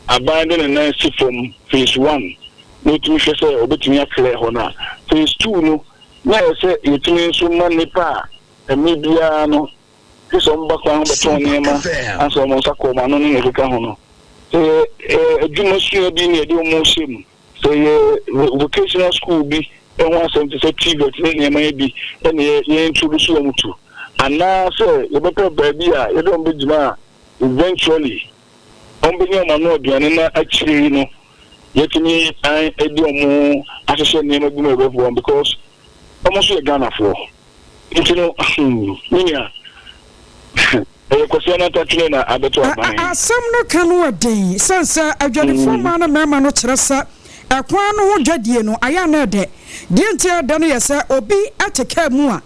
aban de ne nan si fam phase one na otumi hwɛ sɛ obetumi aclear hɔ no a, phase two no na ɛyɛ sɛ yɛtumi nso ma nipa a ɛmɛ biara no gye sɛ ɔmo ba kwan ho bɛtɔn nneɛma ansa ɔmo nsa kɔ ɔmo ano ne nea ɛkeka ho no, sɛ yɛ adwuma sua bi na yɛde ɔmo hyɛ mu, sɛ yɛ vocational school bi ɛho asɛm te sɛ TVET ne nneɛma yi bi ɛna yɛ introduce wɔn to. Anaasɛ yɛbɛpɛ baabi a yɛde wɔn bɛgyina a eventually wɔbɛnya wɔn ano aduane na akyire yi no yɛatumi de wɔn ahyehyɛ nneɛma bi mu a ɛbɛboa wɔn because wɔn nso yɛ Ghanafoɔ. Nti no, me nua, ɛyɛ Kwasi Anantatwene na abɛto aban. Asɛm no ka no wɔ den sane sɛ adwadifoɔ mmaa ne mmarima no kyerɛ sɛ ɛkwan no ho dwadie no ayɛ a na ɛdɛ. Deɛ nti a ɛdɛ no yɛ sɛ obi te kaa mu a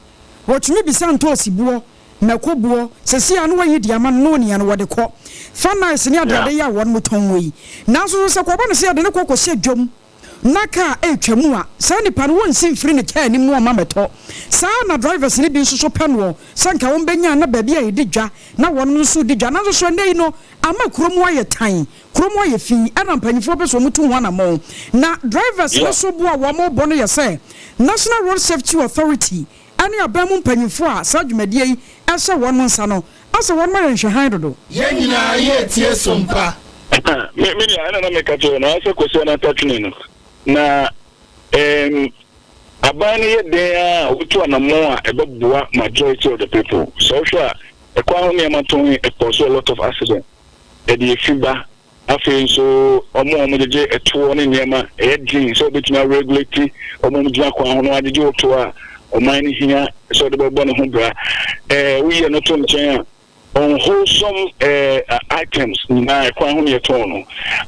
wɔtumi bisa ntoosi boɔ, mako boɔ, seesei a na wɔayi de ama no na onua no wɔde kɔ fa nice ne adeade yi a wɔnom tɔn wɔ yi. Nanso so sɛ kɔba no sɛ yɛde no kɔ kɔhyɛ dwam na kaa retwa mu a, saa nipa no wɔnsi mfiri ne kaa anim na wɔmma mmɛtɔ. Saa ara na drivers no bi nso so pɛ noɔ sɛ nka wɔbɛnya na baabi a yɛdi dwa na wɔnom nso redi dwa. Nanso so ɛnnɛ yi no ama kuro mu ayɛ tan, kuro mu ayɛ fi ɛna mpanyinfoɔ pɛ sɛ wɔtu ho anamɔn. Na drivers no so bo a wɔrebɔ no yɛ sɛ National Road Safety Authority ne aban mu mpanyinfoɔ a saa dwumadie yi hyɛ wɔnom nsa no asɛ wɔnom ayɛ nhwɛhan dodo. Yɛn nyinaa yɛretie som pa. Me me nua, ɛna na meka kyerɛ wo no, ayɛ sɛ Kwasi Anantah-Twene no, na ɛɛm, aban no yɛ dɛn ara a wɔtu anammɔn a ɛbɛboa majority of the people. Sɛ wohwɛ a, ɛkwan ho nneɛma tɔn yi, ɛkɔɔ so a lot of accident, ɛde efi ba, afei nso wɔn a wɔgyegye ɛtoɔ ne nneɛma, ɛyɛ den sɛ wɔbɛtumi aregulate wɔn a wɔgyina kwan ho na wɔagyegye wo toɔ a ɔman no hia sɛ ɔde bɛbɔ ne ho bra. Ɛɛ, woyi ɛno to nkyɛn a, unwholesome eh, items nyinaa ɛkwan ho na yɛtɔn no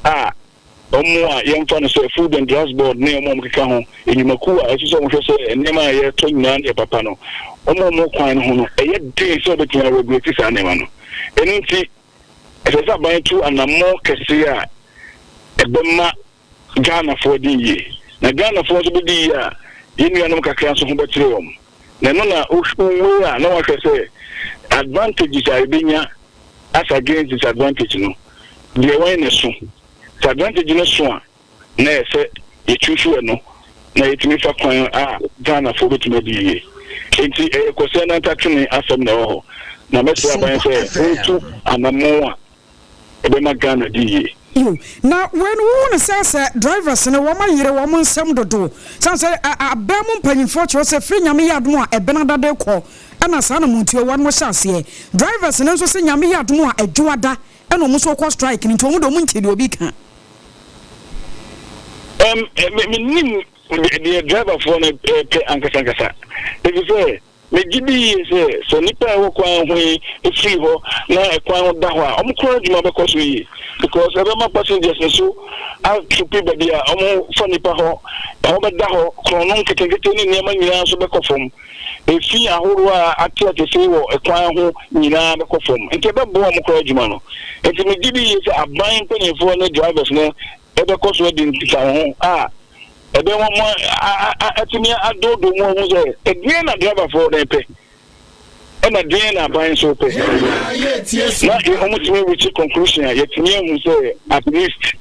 a wɔn a yɛmfa no sɛ Food and Drugs Board ne wɔn a wɔkeka ho nnwumakuw a ɛsɛ sɛ wɔhwɛ sɛ nneɛma a yɛtɔ nyinaa no yɛ papa no, wɔn a wɔwɔ kwan no ho no, ɛyɛ den sɛ wɔbɛtumi aregulate saa nneɛma no. Ɛno nti, ɛsɛ sɛ aban tu anammɔn kɛse a ɛbɛma Ghanafoɔ adi yie. Na Ghanafoɔ nso bɛdi yie a, yɛn nuanom kakra nso ho bɛkyere wɔn. Na ɛno na wo weigh a na wahwɛ sɛ advantages a yɛbɛnya as against disadvantage no, deɛ wɔn na ɛso. Sɛ advantage no so a, na ɛyɛ sɛ yɛ choose ɛno na yɛtumi fa kwan a Ghanafoɔ bɛtumi adi yie. Enti ɛyɛ Kwasi Anantatwene asɛm na ɛwɔ hɔ. Na mɛsrɛ aban sɛ wɔntu anammɔn a ɛbɛma Ghana adi yie. Yiw, na wei no wohu no sɛ sɛ drivers no wɔn ayere wɔn nsɛm dodo sane sɛ aban mu mpanyinfoɔ kyerɛ sɛ firi Nyame yɛ adom a ɛbenada de kɔ ɛna saa na montuo wɔn mo hyɛ aseɛ drivers no nso sɛ Nyame yɛ adom a ɛdwoada ɛna wɔn nso kɔ strike no nti wɔn deɛ wɔn ntie deɛ obi ka. Ɛm, me, mennim deɛ driverfoɔ no pɛ ankasa ankasa, efisɛ Megye di yiye sɛ, sɛ nnipa a ɛwɔ kwan ho yi firi hɔ na kwan ho da hɔ a, wɔn koraa adwuma bɛkɔ so yie because ɛbɛma passengers nso atrope baabi a wɔfa nnipa hɔ, ɛhɔ bɛda hɔ, korɔno nketenkete ne nneɛma nyinaa nso bɛkɔ fam. Efi ahorow a ate atese wɔ kwan ho nyinaa bɛkɔ fam. Nti ɛbɛboa wɔn koraa adwuma no. Nti megye di yiye sɛ aban mpanimfoɔ ne drivers no bɛkɔ so adi nkitaho a ɛbɛma mo atumi adodoo mu ahu sɛ ɛdeɛn na driverfoɔ no pɛ ɛna deɛn na aban nso pɛ na wɔtumi reach conclusion a yɛtumi ahu sɛ at least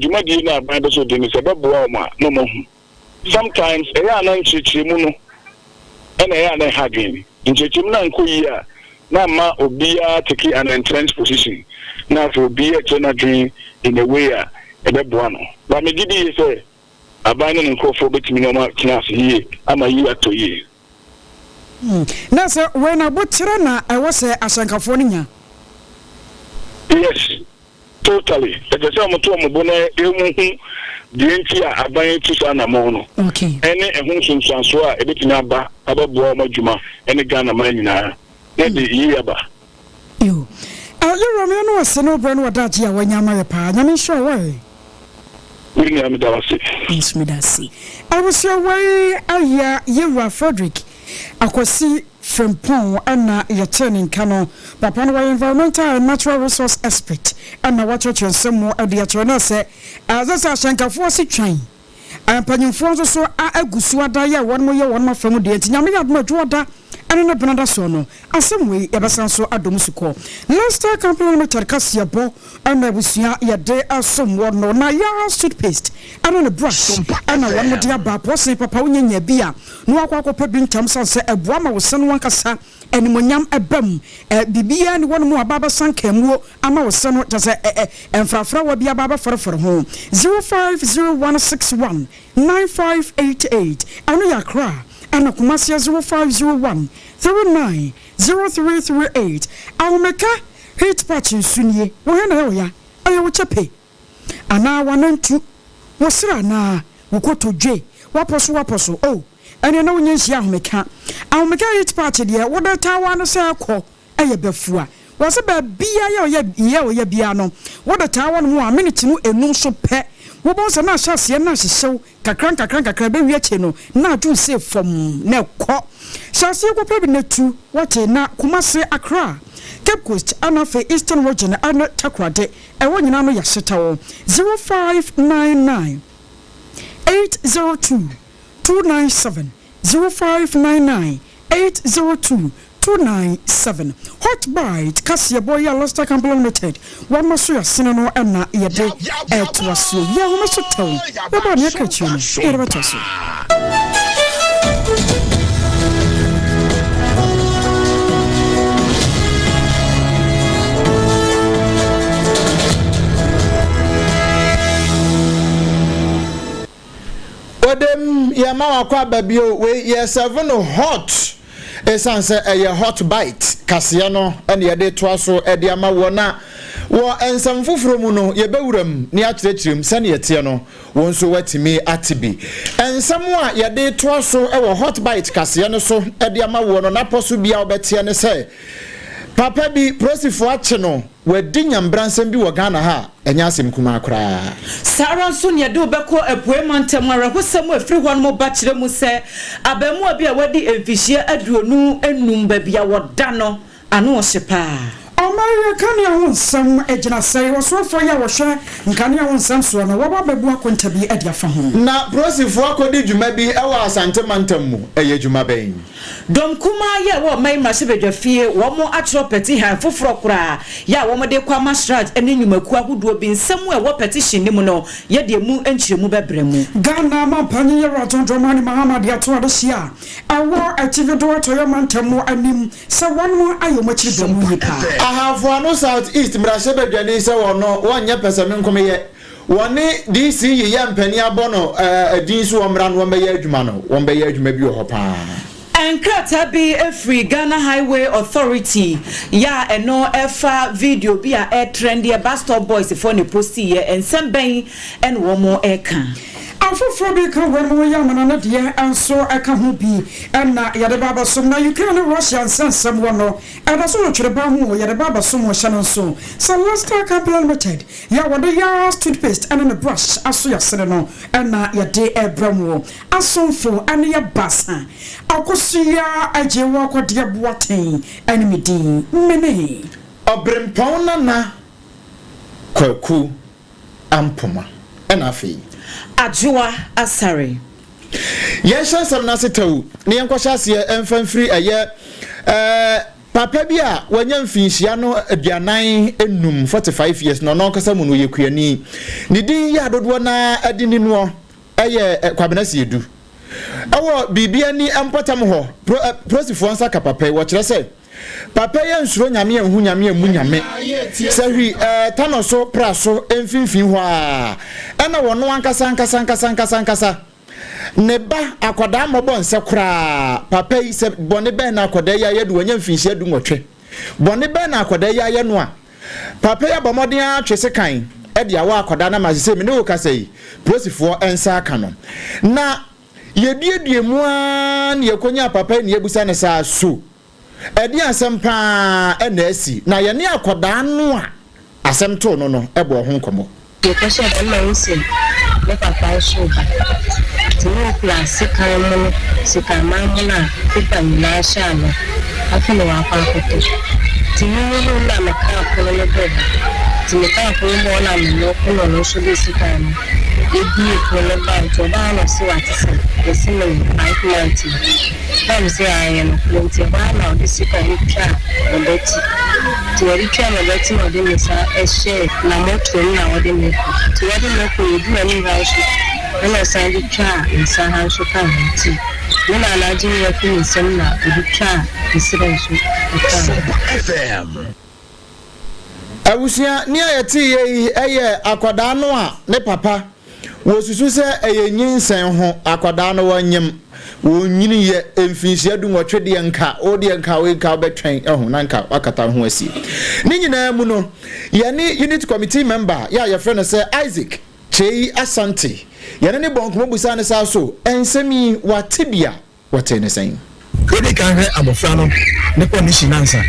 dwumadie no aban bɛ so di no sɛ ɛbɛboa wɔn a na wɔn ahu. Sometimes ɛyɛ a na nkyerɛkyerɛmu no na ɛyɛ a na ɛha adwene. Nkyerɛkyerɛmu no ankɔ yie a, na ama obiara take an entrenched position, na afei obiara rekyerɛ n'adwene in a way a ɛbɛboa no. But megye di yie sɛ aban ne ne nkurɔfoɔ bɛtumi ne wɔn atena ase yie ama yie atɔ yie. Na sɛ wei no aboterɛ na ɛwɔ sɛ ahyɛnkafoɔ no nya. Yes totally ɛsɛ sɛ wɔn to wɔn bo na wɔn hu deɛ nti a aban atu saa anamɔn no ɛne ɛho nsunsuansoɔ a ɛbɛtumi aba abɛboa wɔn adwuma ɛne Ghana man nyinaa na ɛde yie aba. Yo. Ah, yɛwura me ano ase ne wo brɛ ne w'adagye a wanya ama yɛ paa. Nyame nhyira wo ae. Me nua meda wo ase. Me nso meda ase. Abusua wei ayɛ yɛwura Frederick Akwasi Frimpong ɛna yɛtee ne nka no. Papa no wɔyɛ environmental and natural resource expert ɛna wakyerɛkyerɛ nsɛm mu de akyerɛ no sɛ ɛsɛ sɛ ahyɛnkafoɔ se twan Mpanyimfoɔ nso so a agu so ada yɛ wɔn yɛ wɔn afa mu deɛ nti Nyame yɛ adom a Dwoɔda ɛne ne Benada soɔ no asɛm wei yɛbɛsan so adɔ mu sukɔ. Lester Company Limited kaseɛbɔ ɛna abusua yɛde som wɔ no na Yah's toothpaste ɛne ne brush ɛna wɔn de aba apɔsee papa wonya nya bi a na wakɔ akɔpɛ bi ntɛm sane sɛ ɛboa ma wo se no ankasa animonyam ɛba mu ɛ biribiara ni wɔn mu aba abɛsa nkamuo ama wo se no kyɛ sɛ ɛ ɛ mfrafrawa bi aba abɛfɔrefɔre ho 0501619588 ɛno yɛ Accra. Ɛna Kumasi yɛ 0501 39 0338. Ahomeka Heat patch nso nie, wo he na ɛyɛ wo ya? Ɛyɛ wo kyɛpe? Anaa w'anantu? Wo srɛ anaa? Wo kotodwe? W'apɔ so w'apɔ so? Oh, ɛneɛ na wonyɛ nhyia ahomeka. Ahomeka heat patch deɛ, wode taa wo ano sɛ ɛkɔ yɛ bafua. Wɔse baabiaa yɛ ɔyɛ yɛ ɔyɛ biaa no, wode taa hɔ nom a, minute no enum so pɛ, wobɛhu sɛ na ahyɛ aseɛ na ahyehyew kakra nkakra nkakra, ɛbɛwie akyire no na adwo sei fam na ɛkɔ. Hyɛ aseɛ kɔpɛ bi na tu, woate, na Kumasi, Accra, Cape Coast ɛna afei Eastern Region ɛne Takoradi, ɛhɔ nyinaa no yɛahyeta hɔ. 0599 802 297, 0599 802 297. Hot Bite kaseɛbɔ yi a Luster Company Limited wɔama so yɛasene no na yɛde retoa soɔ yi. Ahome so tɛw, yɛbɔ a nea ɛka akyire no yɛde bɛtoa so. Odem yɛma wakɔ aba bio wei yɛ serve no hot ɛsiane sɛ ɛyɛ hot bite kaseɛ no ɛne yɛde toa so ɛde ama wɔ na wɔ nsɛm foforɔ mu no yɛbɛwura mu ne akyerɛkyerɛ mu sɛne ɛteɛ no wɔn nso watumi ate bi nsɛm a yɛde toa so ɛwɔ hot bite kaseɛ no so ɛde ama wɔ no napɔ so bia wobɛteɛ ne sɛ papa bi polisifoɔ akye no Wadi nyambransɛm bi wɔ Ghana ha a, ɛnyɛ asɛm kumaa koraa. Saa ara nso na yɛde wo bɛkɔ Apuei Mantam. Awerɛhosɛm a ɛfiri hɔnom ba kyerɛ mu sɛ abaamua bi a wadi mfirihyia 25, baabi a wɔda no, ano hye paa. Ɔman yi nkanea ho nsɛm gyina sɛe. Ɔsoafoɔ yi a ɔhwɛ nkanea ho nsɛm soɔ no, waba abɛbu akonta bi de afa ho. Na Prosifoɔ akɔdi dwuma bi wɔ Asante mantam mu. Ɛyɛ dwuma bɛn? Dɔm kumaa yi a ɛwɔ ɔman yi mmarahyɛbadwafie, wɔn atwerɛ pɛtihan foforɔ koraa yɛ a wɔn de rekɔ ama CHRAJ ne nnwumakuo ahodoɔ bi. Nsɛm a ɛwɔ pɛtihyin no mu no, yɛde emu nkyerɛmu bɛbrɛ mo. Ghana Manpanyin Yewura John Dramani Mahama de ato adehye a ɛwɔ Atifi do Atɔeɛ Mantam mu anim sɛ wɔn ayɛ wɔn akyiri dɔm mu yie paa. Ahafo Ano South East mmarahyɛbadwani sɛ wɔn wɔnyɛ pɛsɛmenkomeyɛ. Wɔne DC yeyɛ mpanin abɔ no din so wɔmmra na wɔmmɛyɛ adwuma no, wɔbɛyɛ adwuma bi wɔ hɔ paa. Nkrataa bi firi Ghana Highway Authority yɛ a ɛno ɛfa video bi a ɛretrɛndeɛ Bus Stop Boys foɔ na ɛpostiiɛ, nsɛm bɛn na wɔn reka? Afoforɔ bi ka wɔn yɛ amena no deɛ nso ka ho bi na yɛde ba abɛsom na Ukraine ne Russia nsɛnsɛm wɔ no ɛda so wɔ twereba ho o yɛde ba abɛsom hyɛ no nso sɛ Leicester Company Limited Yɛ a wɔde Yars toothpaste ne ne brush aso yasene no na yɛde rebrɛ mo. Asomfo ne yɛ baasa. Akosua Agyewa Kɔdeɛ Boateng ne me din. Mene. Ɔberempɔn Nana Kwaku Ampoma ɛna afei. Adwoa Asare. Yɛnhyɛ nsɛm no ase tɛw na yɛnkɔhyɛ aseɛ mfa mfiri ɛyɛ ɛɛ. Papa bi a wanya mfinhyia no 45, 45 years, na ɔno ankasa mu no ɔyɛ kuani. Ne din yi a dodoɔ no ara de ni noɔ yɛ Kwabena Siedu. Ɛwɔ biribi ani mpɔtam hɔ, pro, polisifoɔ nsa ka papa yi, wɔkyerɛ sɛ papa yi ansuro Nyame anhu Nyame ammu Nyame. Sɛ hwi ɛɛ Tanɔ so pra so mfimfini hɔ ara ɛna wɔno ankasa ankasa ankasa ankasa ankasa Ne ba, akwadaa mmɔbɔ nsɛ koraa. Papa yi, sɛ bɔne bɛn na akwadaa yi ayɛ de wanya mfinhyia dunwɔtwe? Bɔne bɛn na akwadaa yi ayɛ no a papa yi abɔ mmɔden ara atwe sekan de awɔ akwadaa no ama sesei me ne wo kasa yi, polisifoɔ nsa aka no. Na yɛduadua mu ara na yɛkɔnyaa papa yi na yɛbisa no saa, so ɛdeɛn asɛm pa ara na asi? Na yɛne akwadaa no a asɛm too no no bɔɔ ho nkɔmmɔ. Mekɔ hyɛɛ dɛm ma ose me papa nso reba. Ntsi na okura sekan mono, sekanman mono a paper nyina hyɛ ano, afei na ɔakɔ akɔtɔ. Ntsi muhun no na mekaa pon no bɔɔ mu. Ntsi mekaa pon no bɔɔ hɔ na menye ɔko na ɔno so dze sekan no ebuee pon no bae. Ntsi ɔbaa ha na ɔse ɔatse sɛ mese meyɛ 5 months yi. Na mese aah ɔyɛ nokorɛ. Ntsi ɛhɔ ara na ɔde sekan no twaa me bɛtse. Nti wɔde twaa me bɛte na wɔde me nsa hyɛɛ n'amɔtoam na wɔde me kɔ. Nti wɔde me kɔ yɛduruu anim ha nso ɛna ɔsan de twaa me nsa ha nso kaa ho. Nti me na na agye me afiri ne nsam na ɔde twaa me serɛ nso kaa ho. Abusua, nea yɛteeɛ yi yɛ akwadaa no a ne papa. Wɔsusu sɛ ɛyɛ nyinsɛn ho, akwadaa no wɔnyem, wɔnyiniiɛ mfinhyia dunwɔtwe deɛ nka wo deɛ nka wo nka wobɛtwɛn ɛho na nka wakata ho asie. Ne nyinaa mu no, yɛne unit committee member yɛ a yɛfrɛ no sɛ Isaac Kyei Asante, yɛne ne bɔɔ nkɔmmɔ busaa no saa so nsɛm yi wate bi a? Wɔtee no sɛn? Yɛdii kan hwɛ abɔfra no ne kɔndihyin ansa,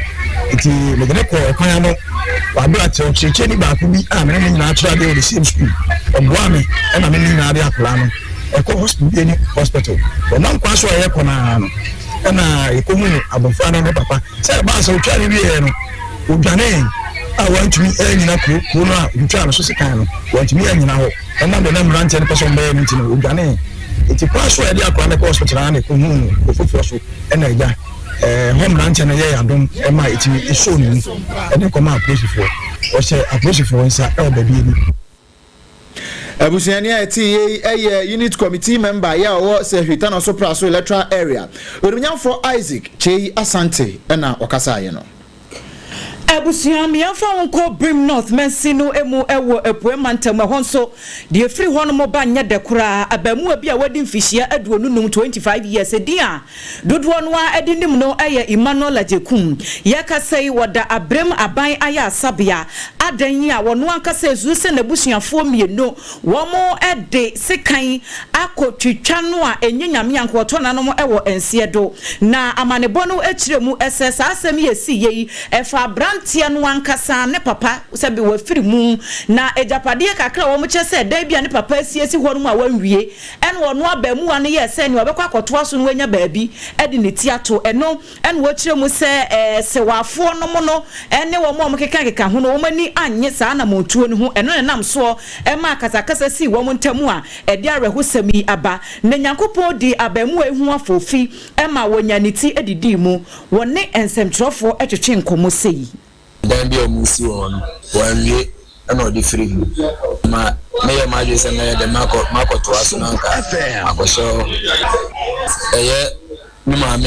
enti mede no kɔɔ ɔkwan ano wɔ aber a kyerɛkyerɛni baako bi a me ne no nyinaa kyerɛ adeɛ wɔ the same school, ɔboaa me na me ne no nyinaa de akwadaa no kɔ hospital bi ani hospital. Yɛnam kwan so a yɛrekɔ no ara no na yɛkɔhuu abɔfra no ne papa. Sɛ ɛbaa sɛ ɔtwaa no wieeɛ no, ɔdwanee a wantumi annyina kuro kuro no a ɔtwitwaa no so sekan no, wantumi annyina hɔ. Ɛnam deɛ na mmeranteɛ no pɛ sɛ wɔbɛyɛ no nti no, ɔdwanee. Enti kwan so a yɛde akwadaa no kɔɔ hospital ara na yɛkɔhuu no kuro foforɔ so ɛna agya ɛhɔ mmeranteɛ no yɛɛ adom maa yɛtumi sɔɔ ne mu de kɔmaa apolisifoɔ. Ɔhyɛ apolisifoɔ nsa wɔ baabi ani. Abusuani a ɛte yei yɛ Unit Committee Member yɛ a ɔwɔ Sehwi Tanoso Praso Electoral Area, Onimnyamfoɔ Isaac Kyei Asante na ɔkasaeɛ no. Abusua, me yɛmfa wo nkɔ Birim North mansin no mu wɔ Apuei mantam. Ɛhɔ nso, deɛ ɛfiri hɔnom ba nyɛ dɛ koraa. Abaamuwa bi a wadi mfihyia 25, 25 years, edin a dodoɔ no ara de nim no yɛ Emmanuel Agyekum. Yɛrekasa yi, ɔda Abrem Aban Ayarsabea adan yi a ɔno ankasa ɛsusu sɛ n'abusuafoɔ mmienu Wɔde sekan akotwitwa no a ɛnyɛ Nyame a nka ɔtɔ nanom wɔ nseɛ do. Na amanebɔ no kyerɛ mu sɛ saa asɛm yi a ɛsiiɛ yi ɛfa abranteɛ no ankasa ne papa sɛbe wafiri mu na agyapadeɛ kakra a wɔkyerɛ sɛ dan bi a ne papa asiesie hɔ nom a wanwie ɛna ɔno abaamuwa no yɛɛ sɛ nea ɔbɛkɔ akɔtoa so no wanya baabi de ne ti ato ɛno Ɛna wɔkyerɛ mu sɛ Sewaafoɔ nom no ne wɔn a wɔkekakeka ho no wɔn ani annye saa anammɔntuo no ho, ɛno na ɛnam soɔ maa akasakasa sii wɔn ntam a ɛde awerɛhosɛm yi aba. Na Nyankopɔn dii abarimaa yi ho afoofi maa wɔnyaa ne ti didii mu. Wɔne nsɛmtwerɛfoɔ twetwee nkɔmmɔ sei. Dan bi a wɔresi wɔ hɔ no, wanwie na ɔde firii mu. Ma meyɛɛ m'adwene sɛ mɛyɛ dɛ makɔ makɔtoa so na anka makɔhyɛ hɔ. Ɛyɛ me maame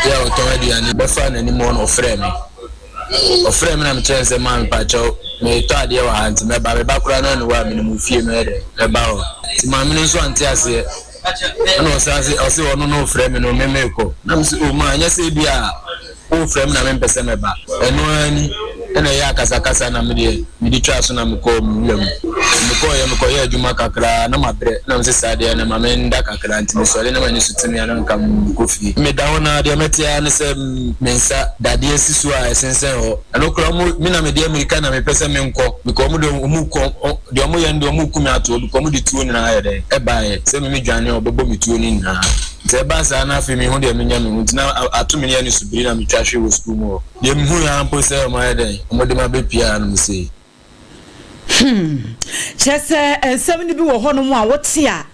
yi a ɔtɔn aduane bɛfaa n'anim hɔ na ɔfrɛɛ me. Ɔfrɛɛ me na mekyerɛɛ no sɛ maame pakyɛw meretɔ adeɛ wɔ ha nti mɛba. Meba koraa na ɔnni hɔ a menim wo fie mɛyɛ dɛ mɛba hɔ. Nti maame no nso ante aseɛ. Ɛna ɔsan se ɔse ɔno na ɔfrɛ me no me merekɔ. Na mese oh maa nyɛ sɛ ebi a Wofrɛ me na mempɛ sɛ mɛba. Ɛno ara ni na ɛyɛɛ akasakasa na me deɛ mede twaa so na mekɔɔ me wura mu. Mekɔeɛ mekɔyɛɛ adwuma kakra na mabrɛ na mese saa deɛ ɛnɛ ma menda kakra nti mesɔre na m'ani so te me a na nka mekɔ fie. Meda hɔ no ara deɛ mɛte ara ne sɛ me nsa dadeɛ si so a ɛsensɛn hɔ. Ɛno koraa wɔn me na mede ammirika na mepɛ sɛ menkɔ because wɔn deɛ wɔrekɔ deɛ wɔyɛ no deɛ wɔreku me ato hɔ because wɔde tuo nyinaa ayɛ dɛn ɛbaeɛ sɛ me medwane a wɔbɛbɔ me tuo no nyinaa. Nti ɛbaa saa na afei menhu deɛ menya me ho nti na ato me ne anisobiri na metwa hwe wɔ sukuu mu hɔ. Deɛ mehui ara mpo sɛ wɔayɛ dɛn, wɔde me abɛpue hanom sei. Hmm. Kyerɛ sɛ nsɛm no bi wɔ hɔnom a wote a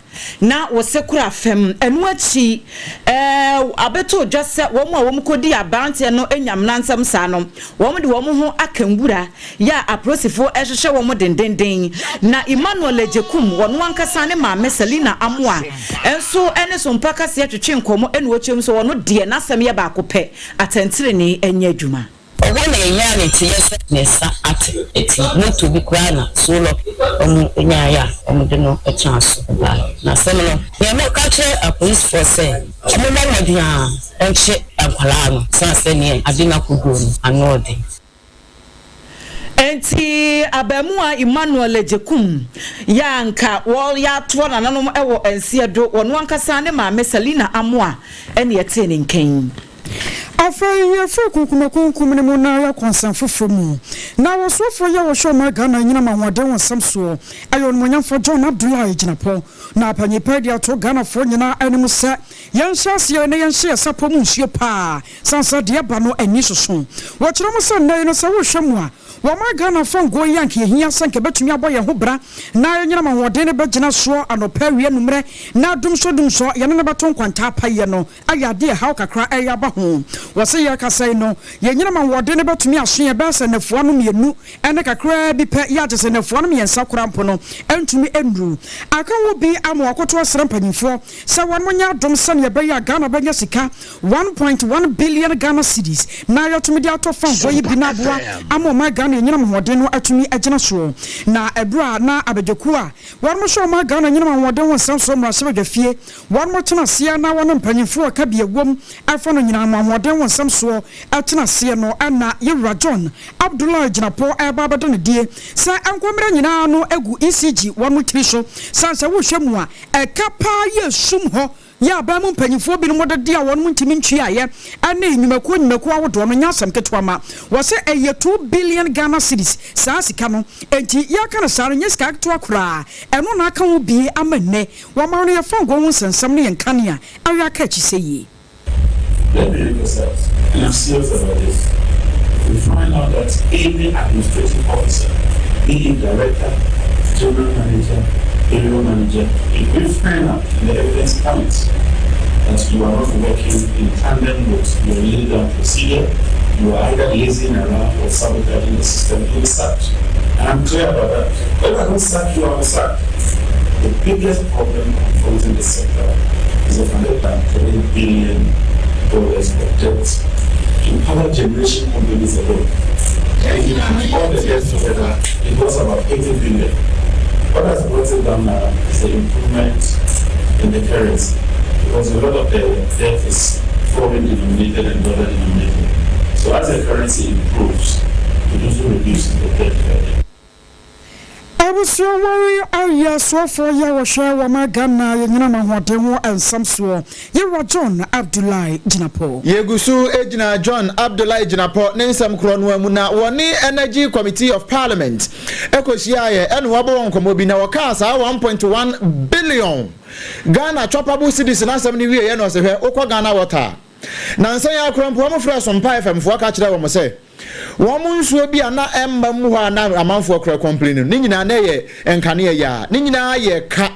na wo se kora fam. Ɛno akyi, ɛɛ, abɛtɔ dwa sɛ wɔn a wɔkɔdii aberanteɛ no nyamena nsɛm saa no, Wɔde wɔn ho aka nwura yɛ a apolisifo rehwehwɛ wɔn denneennen. Na Emmanuel Agyekum, wɔn ankasa ne maame Selina Amoah nso ne Sompa Kaseɛ twetwe nkɔmmɔ na ɔkyerɛ mu sɛ ɔno deɛ n'asɛm yɛ baako pɛ, atɛntenenee nyɛ adwuma. Ɛhɔ na yɛnyaa ne nteyɛ sɛ ne nsa ate eti moto bi koraa na Soolɔk wɔn nyaeɛ a wɔde no tenaa so baeɛ. Na asɛm no, nea meka kyerɛ apolisifoɔ sɛ wɔmmɔ mmɔden ara Ɔnkye nkwadaa no sane sɛ neɛ ade no akɔduro no ano ɔden. Enti abaamuwa Emmanuel Agyekum yɛ a anka wɔatoa nananom wɔ nseɛ do, ɔno ankasa ne maame Selina Amoah na ɛtee ne nka yi. Afei yɛfiri kunkumakunkum no mu na yɛkɔ nsɛm foforɔ mu. Na ɔsoafoɔ yi a ɔhwɛ ɔman Ghana anyinam ahoɔden ho nsɛm soɔ yɛ Onimuonyamfoɔ John Abdulai Jinapor. Na panyin pa yi de ato Ghanafoɔ nyinaa anim sɛ Yɛnhyɛ aseɛ na yɛnhyɛ yɛn sapɔ mu nsuo paa sane sɛ deɛ ɛba no ani soso. Wɔkyerɛ mu sɛ nnɛ yi no sɛ wohwɛ mu a, wɔma Ghanafoɔ ngo yi a anka ɛhia sɛ anka ɛbɛtumi abɔ yɛn ho bra na anyinam ahoɔden no bɛgyina soɔ anɔpa, awia, anummerɛ na dumsɔ dumsɔ yɛne no bɛto nkwanta apayɛ no ayɛ adeɛ a ɛhaw kakra ɛreyɛ aba ho. Wɔse yɛrekasa yi no, yɛn nyinam ahoɔden no bɛtumi aso yɛn bɛyɛ sɛ nnafua no mmienu ne kakraa bi pɛ, yɛ a kyerɛ sɛ nnafua no mmiɛnsa koraa mpo no ɛntumi nnuru. Aka ho bi ama wɔakoto asrɛ mpanyimfoɔ sɛ wɔn nyɛ adom sɛdeɛ ɛbɛyɛ a Ghana bɛnya sika 1.1 billion Ghana cedis na yɛatumi de atɔ fangoo yi bi na aboa ama ɔman Ghana anyinam ahoɔden no atumi agyina soɔ. Na ɛberɛ a na abadwakuo a wɔn hyɛ ɔman Ghana anyinam ahoɔden ho nsɛm soɔ mmarahyɛbadwafie wɔn tena aseɛ na wɔne mpanyimfoɔ a ɛka bi ɛwom ɛfa no nyinaa mo ahoɔden ho nsɛm soɔ tena aseɛ no na Yɛwura John Abdullahi Jinapor ɛreba abɛda no adie sɛ nkɔmmerɛ nyinaa no gu ECG wɔn tiri so sane sɛ wohwɛ mu a ɛka paa yɛ sum hɔ yɛ aban mu mpanyinfoɔ binom de de a wɔn ntumi ntuaeɛ ɛne nnwumakuo nnwumakuo ahodoɔ no nyɛ asɛm ketewa ma wɔ sɛ ɛyɛ 2 billion Ghana cedis saa sika no enti yɛka no saa no nyɛ sika ketewa koraa ɛno na aka ho bie ama nnɛ wɔma no yɛ fangoo ho nsɛnsɛm ne yɛn kanea ayɛ aka akyi sɛ yie. Let me emphasize, and I'm serious about this, if we find out that any administrative officer, be it director, general manager, area manager, if we find out and the evidence points that you are not working in tandem with your laid down procedure, you are either lazing around or sabotaging the system, you'll be sacked. And I'm clear about that. But if I don't sack you, I'll be sacked. The biggest problem confronting the sector is a $103 billion of debt to power generation companies alone. And if you put all the debts together, it was about 80 billion. What has brought it down now is the improvement in the currency, because a lot of the debt is foreign denominated and dollar denominated. So as the currency improves, it also reduces the debt burden. Abusua wei ayɛ soafoɔ yi a wɔhwɛ wɔma Ghana yɛ nyinam ahoɔden ho nsɛm soɔ, Yɛwura John Abdullahi Jinapor. Yɛgu so gyina John Abdullahi Jinapor ne nsɛm korɔ no ara mu na wɔne Energy Committee of Parliament kɔhyiaeɛ ɛna wɔabɔ wɔn nkɔmmɔ bi na wɔkaa saa 1.1 billion Ghana choppable cedis no asɛm no wieeɛ na ɔse hwɛ wokɔ Ghana Water a nansa yi ara koraa mpo wɔn frɛɛ Sompa FM foɔ ka kyerɛɛ wɔn sɛ Wɔn nsuo bi a na ɛmma mu hɔ a na amanfoɔ kora complain no, ne nyinaa na ɛyɛ nkanea yi ara. Ne nyinaa yɛ ka.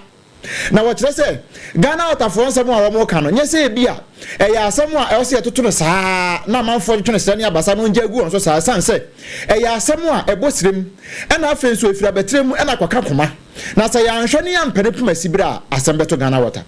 Na wɔkyerɛ sɛ Ghana Waterfoɔ nsɛm a wɔka no, nyɛ sɛ ebi a ɛyɛ asɛm a ɛwɔ sɛ yɛtoto no saa na amanfoɔ toto no srɛ ne abasa na wɔngya agu wɔn so saa, ɛsiane sɛ ɛyɛ asɛm a ɛbɔ srem ɛna afei nso ɛfiri abatire mu ɛna akɔka koma. Na sɛ yɛanhwɛ ne yɛampɛ ne poma siberɛ a, asɛm bɛto Ghana Water.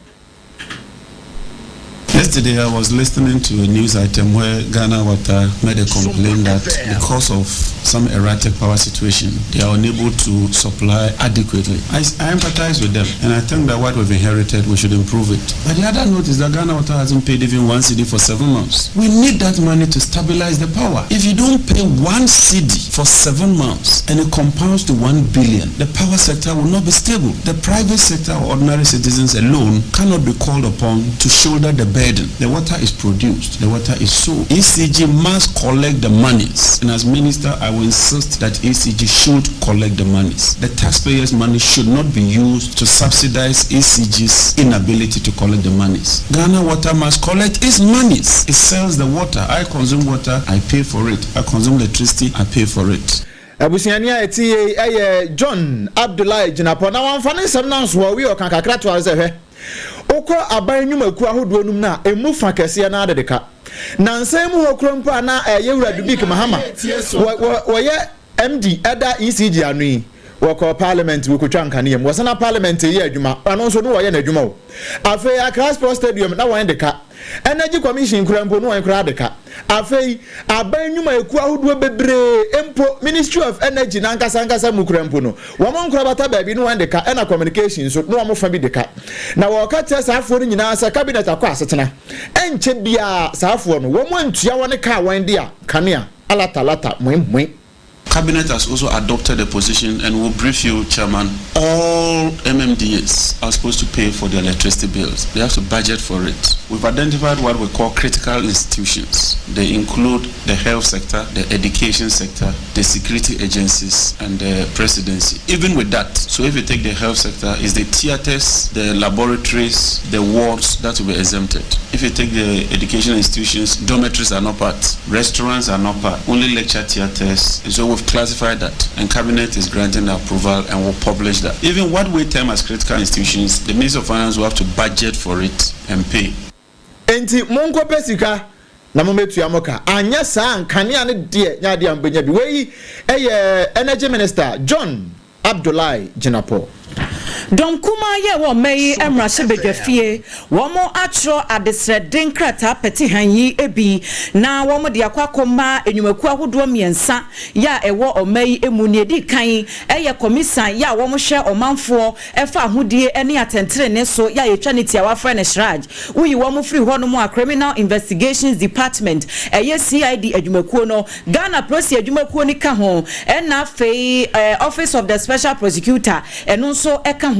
Yesterday, I was listening to a news item where Ghana Water made a complaint that because of some erratic power situation, they are unable to supply adequately. I, I empathize with them, and I think that what we've inherited, we should improve it. But the other note is that Ghana Water hasn't paid even one cedi for seven months. We need that money to stabilize the power. If you don't pay one cedi for seven months, and it compounds to one billion, the power sector will not be stable. The private sector or ordinary citizens alone cannot be called upon to shoulder the burden. The water is produced, the water is sold. ECG must collect the monies. And as minister, I will insist that ECG should collect the monies. The taxpayers' money should not be used to subsidize ECG's inability to collect the monies. Ghana Water must collect its monies. It sells the water. I consume water, I pay for it. I consume electricity, I pay for it. Abusuani a ɛte yei yɛ John Abdullahi Jinapor na wamfa ne nsɛm no ansoa ɔwie ɔka kakra toa so sɛ hwɛ wokɔ aban nnwumakuo ahodoɔ no mu no a ɛmu fa kɛseɛ no ara dede ka. Nansa yi mu hɔ kora mpo a na Yɛwura Dubik Mahama wɔyɛ MD ɛda ECG ano yi wɔkɔɔ parliament wɔkɔtwa nkanea mu wɔsana parliament yɛ adwuma ɔno nso no wɔyɛ n'adwuma o. Afei Accra Sports Stadium na wɔn de ka Energy Commission koraa mpo no wɔn koraa de ka. Afei, aban nnwumayɛkuo ahodoɔ bebree mpo, Ministry of Energy no ankasa ankasa mu koraa mpo no, wɔn nkorabata baabi no wɔn de ka, ɛna Communication nso, na wɔn fa bi de ka. Na wɔreka kyerɛ saa afoɔ no nyinaa sɛ Cabinet akɔ asetena. Ɛnkyɛ biara saa afoɔ no, wɔn antua wɔn ka a wɔn de a, kanea, alata lata, moe moe. Cabinet has also adopted a position and will brief you, Chairman. All MMDAs are supposed to pay for the electricity bills. They have to budget for it. We've identified what we call critical institutions. They include the health sector, the education sector, the security agencies, and the presidency. Even with that, so if you take the health sector, it's the theaters, the laboratories, the wards that will be exempted. If you take the education institutions, dormitories are not part, restaurants are not part, only lecture theaters. And so we've classified that, and Cabinet is granting the approval and will publish that. Even what we term as critical institutions, the Minister of Finance will have to budget for it and pay. Enti monkɔpɛ sika na mommɛtua mo ka, anyɛ saa a nkanea no deɛ nyɛ adeɛ a mobɛnya bi. Wei yɛ Energy Minister John Abdullai Jinapor. Dɔm kumaa yi a ɛwɔ ɔman yi mmarahyɛbadwafie, wɔatwerɛ adesrɛde nkrataa pɛtehan yi bi na wɔde akɔ akɔma nnwumakuo ahodoɔ mmiɛnsa yi a ɛwɔ ɔman yi mu. Nea ɛdi kan yɛ kɔmisa yi a wɔhwɛ ɔmanfoɔ fa ahodie ne atɛntenenee so yi a yɛtwa ne tiawa frɛ no CHRAJ. Woyi wɔn firi hɔnom a, Criminal Investigations Department, ɛyɛ CID adwumakuo no, Ghana Polisi adwumakuo no ka ho, ɛna afei Office of the Special Prosecutor, ɛno nso ka ho.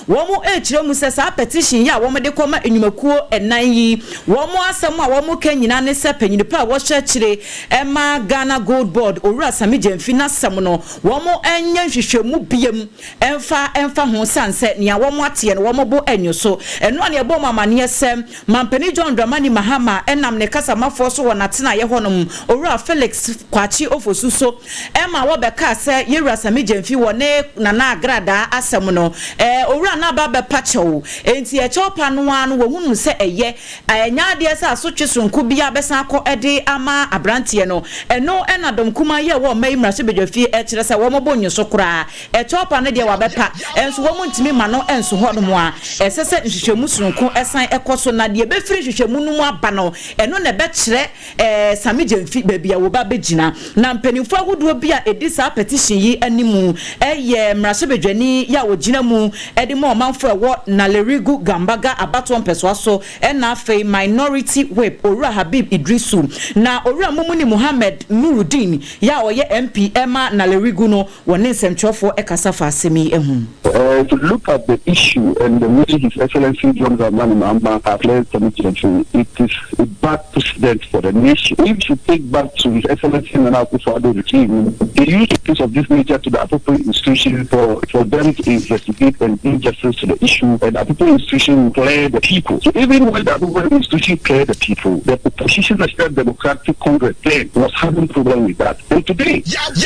Wɔrekyerɛ mu sɛ saa petition yi a wɔde kɔma nnwumakuo nnan yi, wɔn asɛm a wɔka nyinaa ne sɛ panyin pa a wɔhwɛ akyire ma Ghana Gold Board, Owura Sammy Gyamfi n'asɛm no, wɔnyɛ nhwehwɛmu biam mfa mfa ho sane sɛ nea wɔateɛ no wɔn bo nnwo so. Ɛno a na yɛbɔ wɔn amaneɛ sɛ Mampanin John Dramani Mahama nam ne kasamafoɔ so wɔ n'atenaeɛ hɔnom, Owura Felix Kwakye Ofosu so ma wɔbɛkaa sɛ Yɛwura Sammy Gyamfi wɔ ne Nana Agradaa asɛm no, Owura no aba abɛpa kyɛw. Enti ɛkyɛw pa no ara no wɔhunuu sɛ ɛyɛ. Ɛnyɛ adeɛ sɛ asotwe sononko biara bɛsan akɔ de ama aberanteɛ no. Ɛno na dɔm kumaa yi a ɛwɔ ɔman yi mmarahyɛbadwafie kyerɛ sɛ wɔn bo nnwo so koraa. Ɛkyɛw pa no deɛ wɔabɛpa, nso wɔntumi mma no nso hɔnom a ɛsɛ sɛ nhwehwɛmu sononko san kɔ so na deɛ ɛbɛfiri nhwehwɛmu no mu aba no, ɛno na ɛbɛkyerɛ Sammy Gyamfi baabi a wɔba bɛgyina. Na mpanimfoɔ ahodoɔ bi a ɛdi saa petition yi anim yɛ mmarahyɛbadwani yi a ɔgyina mu de ma ɔmanfoɔ a ɛwɔ Nalerigu Gambaga abatoɔ mpɛsoa so ɛna afei Minority Whip Owura Habib Iddrisu na Owura Mumuni Mohammed Nurudeen yi a ɔyɛ MP ma Nalerigu no wɔne nsɛmtwerɛfoɔ kasa fa asɛm yi ho. If you look at the issue and the way His Excellency John Dramani Mahama has led Sammy Gyamfi, it is a bad precedent for the nation. If you take back to His Excellency Nana Akufo-Addo regime, they used a case of this nature to the appropriate institution for, for them to investigate and bring justice to the issue, and the appropriate institution clear the people. So even when the appropriate institution cleared the people, the opposition National Democratic Congress then was having problem with that. And today,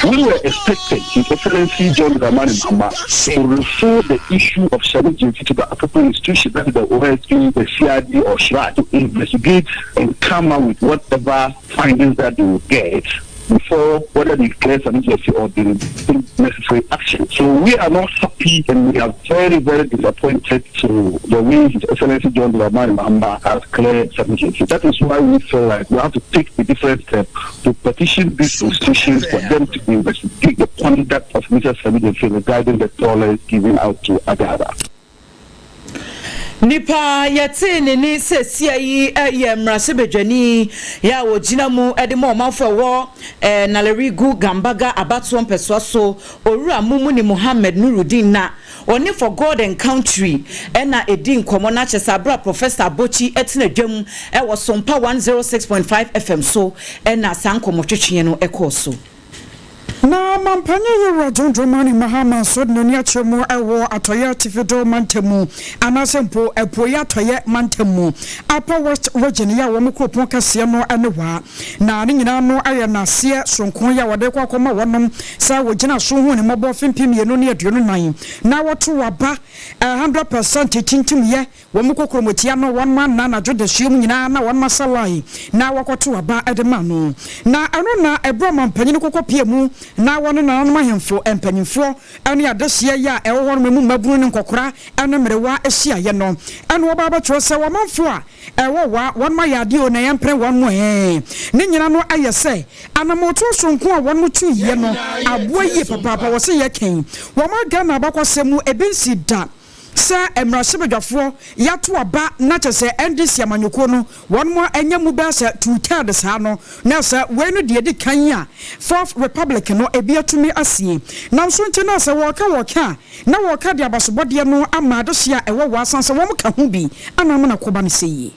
we were expecting His Excellency John Dramani Mahama to refer the issue of Sammy Gyamfi to the appropriate institution, that is the OSP, the CID or CHRAJ, to investigate and come out with whatever findings that they will get before whether they clear Sammy Gyamfi or they take necessary action. So we are not happy and we are very, very disappointed to the way His Excellency John Dramani Mahama has cleared Sammy Gyamfi. That is why we feel like we have to take a different step to petition these institutions for them to investigate the conduct of Mr. Sammy Gyamfi regarding the dollars given out to Agradaa. Nipa a yɛtee ne nne seesia yi yɛ mmarahyɛbadwani yi a ɔgyina mu de ma ɔmanfoɔ a ɛwɔ Nalerigu Gambaga abatoɔ mpɛsoa so, Owura Mumuni Mohammed Nurudeen na ɔne For God and Country na ɛdi nkɔmmɔ na kyerɛ sɛ aberɛ a Professor Abokyi tena dwam wɔ Sompa 106.5 FM so na saa nkɔmmɔtwetweɛ no kɔɔ so. Na Mampanyin Yewura John Dramani Mahama nso de n'ani akyerɛ mu wɔ Atɔeɛ Atifido Mantam mu anaasɛ mpo Apueeɛ Atɔeɛ Mantam mu, Upper West Region, yi a wɔn kuropɔn kɛseɛ no ne Wa. Na ne nyinaa no ayɛ nnaseɛ soronko yi a wɔde rekɔ akɔma wɔnom sɛ wɔgyina so hu ne mmɔbɔ afe 2024 na wɔto aba 100% tintimyɛ Wɔn kokuromoti ano, wɔn anna anadwo dasuo mu nyinaa na wɔn asa line na wɔkɔto aba de ma no. Na ɛno na ɛberɛ ɔmanpanin kɔkɔ pie mu na wɔne nananom ahemfo, mpanyinfoɔ ne adehyeɛ yi a ɛwɔ hɔ nom mu mmabunu ne nkɔkora ne mmerewa hyiaeɛ no. Ɛna wɔba abɛtwerɛ sɛ ɔmanfoɔ a ɛwɔ wa wɔn ayɛ adeɛ o na yɛmpene wɔn mo ɛɛ. Ne nyina no ayɛ sɛ anamɔtoɔ sononko a wɔn tuiɛ no aboa yie papaapa wɔ se yɛkɛn wɔn a Ghana abakɔsɛm mu ebi nsi da. Sɛ mmarahyɛbadwafoɔ yɛato aba na kyerɛ sɛ NDC amanyɔkuo no wɔn mo anya mu bɛyɛ sɛ two third saa no na sɛ wei no deɛ ɛdi kan a fourth republic no ebi atumi asie. Nanso nti na sɛ wɔreka wɔreka a na wɔreka de abasobɔdeɛ no ama adehyeɛ a ɛwɔ wɔ asan sɛ wɔn ka ho bi ana ama no akɔba no sɛ yie.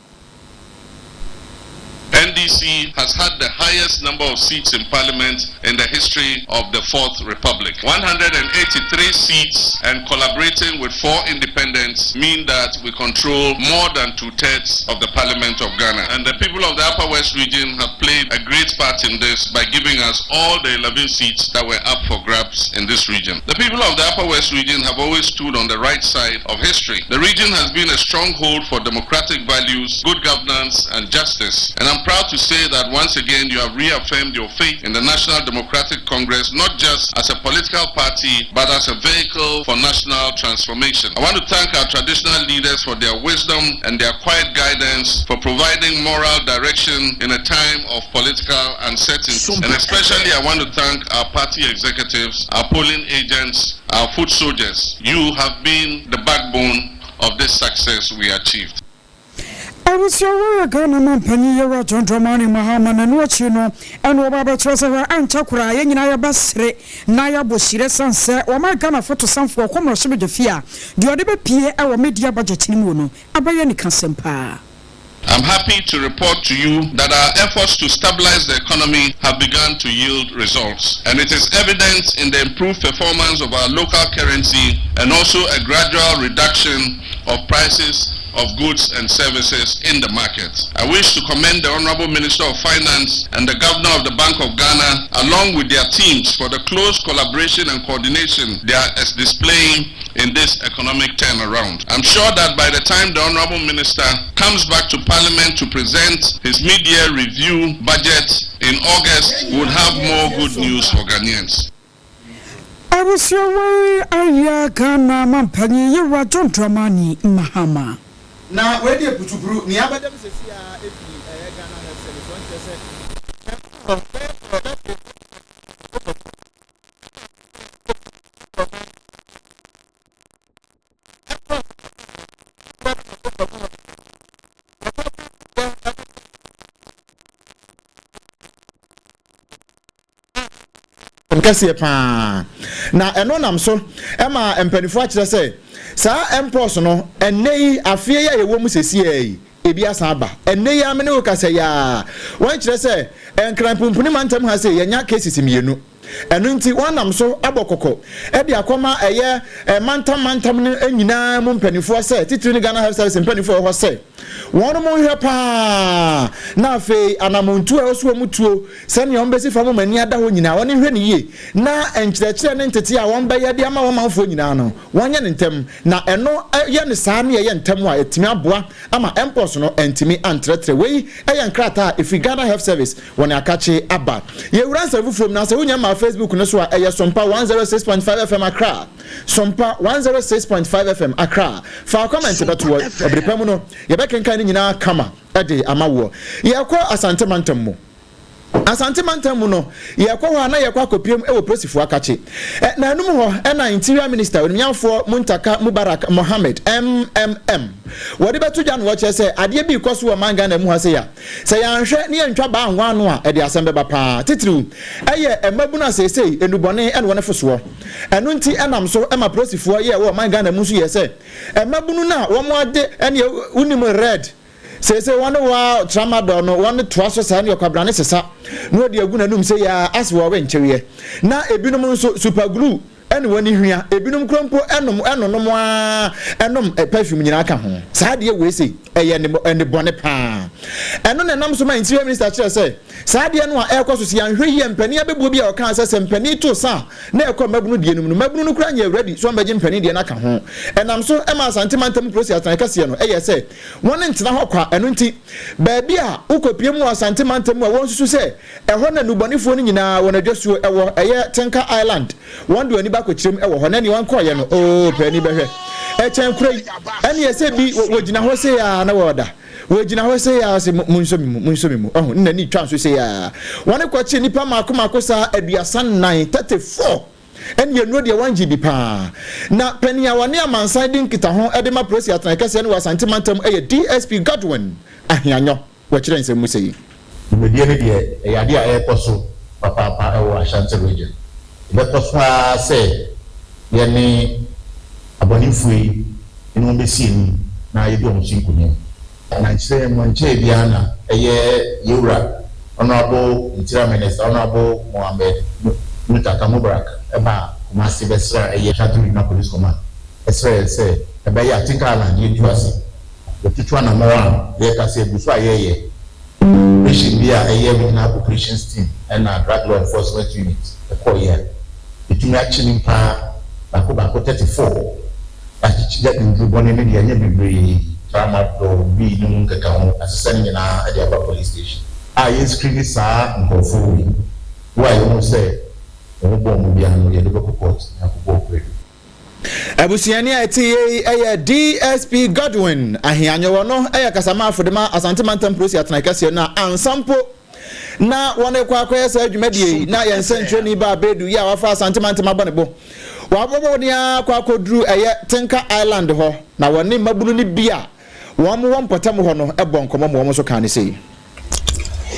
NDC has had the highest number of seats in parliament in the history of the Fourth Republic. 183 seats and collaborating with four independents mean that we control more than two-thirds of the parliament of Ghana. And the people of the Upper West region have played a great part in this by giving us all the 11 seats that were up for grabs in this region. The people of the Upper West region have always stood on the right side of history. The region has been a stronghold for democratic values, good governance, and justice. And I'm proud to to say that once again you have reaffirmed your faith in the National Democratic Congress, not just as a political party, but as a vehicle for national transformation. I want to thank our traditional leaders for their wisdom and their quiet guidance for providing moral direction in a time of political uncertainty. And especially I want to thank our party executives, our polling agents, our foot soldiers. You have been the backbone of this success we achieved. Abusua wei yɛ Ghana manpanyin Yewura John Dramani Mahama na ɛno akyi no ɛna ɔba abɛkyerɛ sɛ hwɛ ankyɛ koraa yɛn nyinaa yɛbɛsere na yɛabɔ hyire ɛsiane sɛ wɔma Ghanafo tosanfoɔ kɔ mmarahyɛbadwafie a deɛ ɔde bɛpue ɛwɔ media budget no mu no abɛyɛ anikasɛm paa. I'm happy to report to you that our efforts to stabilize the economy have begun to yield results. And it is evident in the improved performance of our local currency and also a gradual reduction of prices of goods and services in the market. I wish to commend the Honorable Minister of Finance and the Governor of the Bank of Ghana, along with their teams, for the close collaboration and coordination they are displaying in this economic turnaround. I'm sure that by the time the Honorable Minister comes back to Parliament to present his mid-year review budget in August, we will have more good news for Ghanaians. Abusua wei ayɛ Ghana mampanyin Yewura John Dramani Mahama. Na wei deɛ putupuru nea abɛda mu sɛsi ara ɛfiri ɛyɛ Ghana Health Service wɔn kyerɛ sɛ ɛkɔ bɛyɛ sɛ kɛseɛ paa na ɛno nam so ma mpanimfoɔ akyerɛ sɛ saa mpox no ɛnnɛ yi afeɛ yi a yɛwɔ mu sɛsiɛ yi ebi asan aba ɛnnɛ yi ara me ne wo kasa yi ara wɔn kyerɛ sɛ Nkran pumpuni mantam ha sei yɛnya cases mmienu ɛno nti wɔn nam so abɔ kɔkɔ de akɔma ɛyɛ mantam mantam no nyinaa mu mpanimfoɔ sɛ titiri ne Ghana Health Service mpanimfoɔ ɛwɔ hɔ sɛ wɔn mo nhwɛ paa na afei anamontuo a ɛwɔ so wɔn tuo sɛnea wɔn bɛsi fa wɔn ani ada hɔ nyinaa wɔn nhwɛ no yie na nkyerɛkyerɛ ne ntete a wɔn bɛyɛ de ama wɔn manfoɔ nyinaa no wɔnyɛ no ntɛm na ɛno yɛ no saa ne ɛyɛ ntɛm a ɛtumi aboa ama mpox no antumi antrɛtrɛ. Wei yɛ nkrataa a ɛfiri Ghana Health Service wɔn akakye aba. Yɛwura nsɛm foforɔ mu na sɛ wonya mmaa Facebook no so a ɛyɛ Sompa 106.5 FM Accra. Sompa 106.5 FM Accra. Fa wo comment bɛto hɔ. Ɛbere pa mu no yɛbɛkenkan ne nyinaa kama de ama woɔ. Yɛkɔ Asante mantam mu. Asante mantam mu no, yɛkɔ hɔ a na yɛkɔ akɔpiam wɔ Polisifoɔ akakye. Nanom hɔ na Interior Minister Onimnyamfoɔ Muntaka Mubarak Mohammed, MMM, wɔde bɛto dwa na wɔkyerɛ sɛ adeɛ bi rekɔ so wɔ ɔman Ghana mu ha sei a, sɛ yɛanhwɛ na yɛantwa baa anwa ano a, ɛde asɛm bɛba paa. Titiriw, ɛyɛ mmabunu a seesei nnubɔne na wɔn fosoɔ. Ɛno nti ɛnam so ma Polisifoɔ yɛɛ wɔ ɔman Ghana mu nso yɛɛ sɛ mmabunu no a wɔn ade ɛneɛ wonim red, Seesei wɔne wo ara tramadol no wɔne toa so saa ne ɔkwabrane sesa na wɔde agu n'anum sɛ yaa ase wɔwe nkyeweɛ na ebinom nso super glue ɛne wɔne hwia ebinom kura mpo ɛnom ɛnonom ara ɛnom perfume nyinaa ka ho saa adeɛ wei sei ɛyɛ ne bɔne paa ɛno na ɛnam so ma interior minister kyerɛ sɛ saa adeɛ no a ɛrekɔ so sɛ yɛanhwɛ yie mpanin abɛbuo bi a ɔkaa sɛ sɛ mpanin to sa a na ɛkɔ mmabunu deɛ no mu no mmabunu no koraa nyɛ ready so wɔbɛgye mpanin deɛ no aka ho ɛnam so ma Asante mantam polisi atenae kɛseɛ no ɛyɛ sɛ Wɔn ntena hɔ kwa. Ɛno nti, baabi a wokɔpue mu wɔ Asante mantam mu a wɔnsusu sɛ ɛhɔ na nnubɔnefoɔ no nyinaa wɔn adwasuo wɔ, ɛyɛ Tenka Island. Wɔn de wɔn ani ba kɔkyerɛm wɔ hɔ, na nea wɔnkɔeɛ no, oo, paani bɛhwɛ. Ɛkyɛn kora yi, ɛnneɛ sɛ bi wɔgyina hɔ sei ara na wɔreda. Wɔgyina hɔ sei ara sɛ, Monsɔ me mu, monsɔ me mu. Ɔho, ne n'ani twa nso sei ara. Wɔn kɔkyee nnipa mmaako mmaako saa 34, 34. Ɛnneɛ nnuro deɛ wɔngye bi paa. Na panin a ɔne amansan di nkitaho de ma Polisi Atenae Kɛseɛ no wɔ Asante Mantam yɛ DSP Godwin Ahianyɔ. Wɔkyerɛ nsɛm mu sei. Dwumadie no deɛ ɛyɛ adeɛ a ɛrekɔ so papaapa wɔ Ashanti Region. Ɛbɛkɔ so ara sɛ yɛne abɔnefoɔ yi ne wɔn bɛsi ani na yɛdi wɔn so nkunim. Na nkyerɛ mu nkyɛɛ biara na ɛyɛ Yewura Honourable Interior Minister Honourable Mohammed Muntaka Mubarak baa Kumasi bɛsraa ɛyɛ Ashanti Regional Police Command srɛɛ yɛn sɛ ɛbɛyɛ a Tinka Island yɛntu ase. Yɛtutu anamɔn a yɛka sɛ yɛgu so a yɛreyɛ operation bi a ɛyɛ Regional Operations Team ɛna Drug Law Enforcement Unit kɔeɛ a yɛtumi akye nimpa baako baako 34. Yɛakyekye nnuru bɔne no deɛ ɛnyɛ bebree, tramadol, wii ne mu nkekaho, asesa ne nyinaa de aba police station. a yɛ screeni saa nkorɔfoɔ wei, wo a yɛhu sɛ wo ho bɔ wɔn biara no yɛde bɛkɔ court na yɛakɔbɔ wo kwaadu. Abusuani a ɛte yei yɛ DSP Godwin Ahianyɔ. Ɔno yɛ kasamafo de ma Asante Mantam Polisi Atenae Kɛseɛ no a ansa mpo na wɔrekɔ akɔyɛ saa dwumadie yi na yɛn nsɛntwerɛni Baa Bedu yi a wafa Asante Mantam abɔ ne bo. Wabɔ mmɔden ara akɔ akɔduru ɛyɛ Tinka Island hɔ na wɔne mmabunu no bi a wɔn wɔ mpɔtam hɔ no bɔ nkɔmmɔ ma wɔn nso kaa no sei.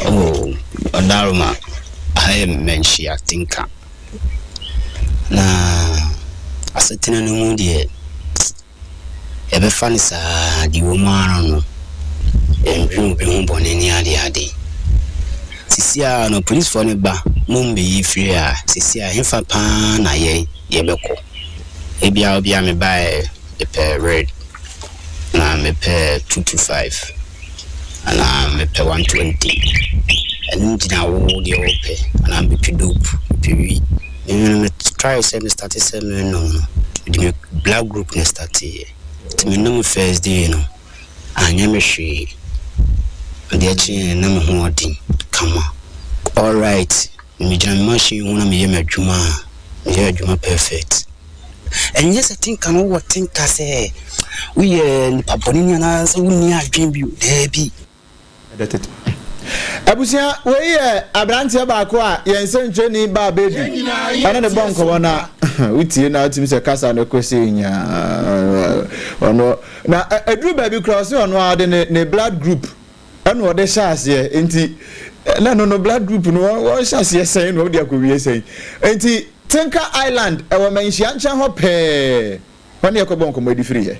Oh, Ɔdaroma, aha yɛ Manhyia Tinka. Na asetena no mu deɛ, yɛbɛfa no saa, deɛ ɛwɔ mu ara no, yɛndwene obi ho bɔne ne adeade. Seesei ara no, polisfoɔ no ba na wɔbɛyi firi ha a, seesei ara hefa pa ara na yɛn yɛbɛkɔ? Ebia obi a mebaeɛ mepɛ red, na mepɛ 225. Anaa mepɛ 120. Ɛno gyina wo deɛ wopɛ. Anaa mepɛ dope, mepɛ wii. Me no me try sɛ me starte sɛ me nom no, mede me blood group na starteeɛ. Nti me nom first day no, anyɛ me hwee. Adeɛ kyeeɛ no na me ho ɔden kama. Alright, megyina me machine ho na meyɛ m'adwuma a, meyɛ adwuma perfect. Ɛnyɛ sɛ tinka no wowɔ tinka sɛ woyɛ nipa bɔne ni anaasɛ wonni adwene bi o, daabi. Abusua, wei yɛ aberanteɛ baako a yɛn nsɛntwerɛni Baa Badu ɛne ne bɔ nkɔmmɔ na wotie na wotumi sɛ kasa no kɔ sei nyaa ɔno na ɛduru baabi koraa ɔse ɔno ara ɔde ne ne blood group ɛna ɔde hyɛ aseɛ nti na ɛno no blood group no wɔhyɛ aseɛ sɛn na ɔde akɔwie sɛn nti Tinka Island, ɛwɔ Manhyia nkyɛn hɔ pɛɛ. Hɔ ne yɛkɔbɔɔ nkɔmmɔ de firiiɛ.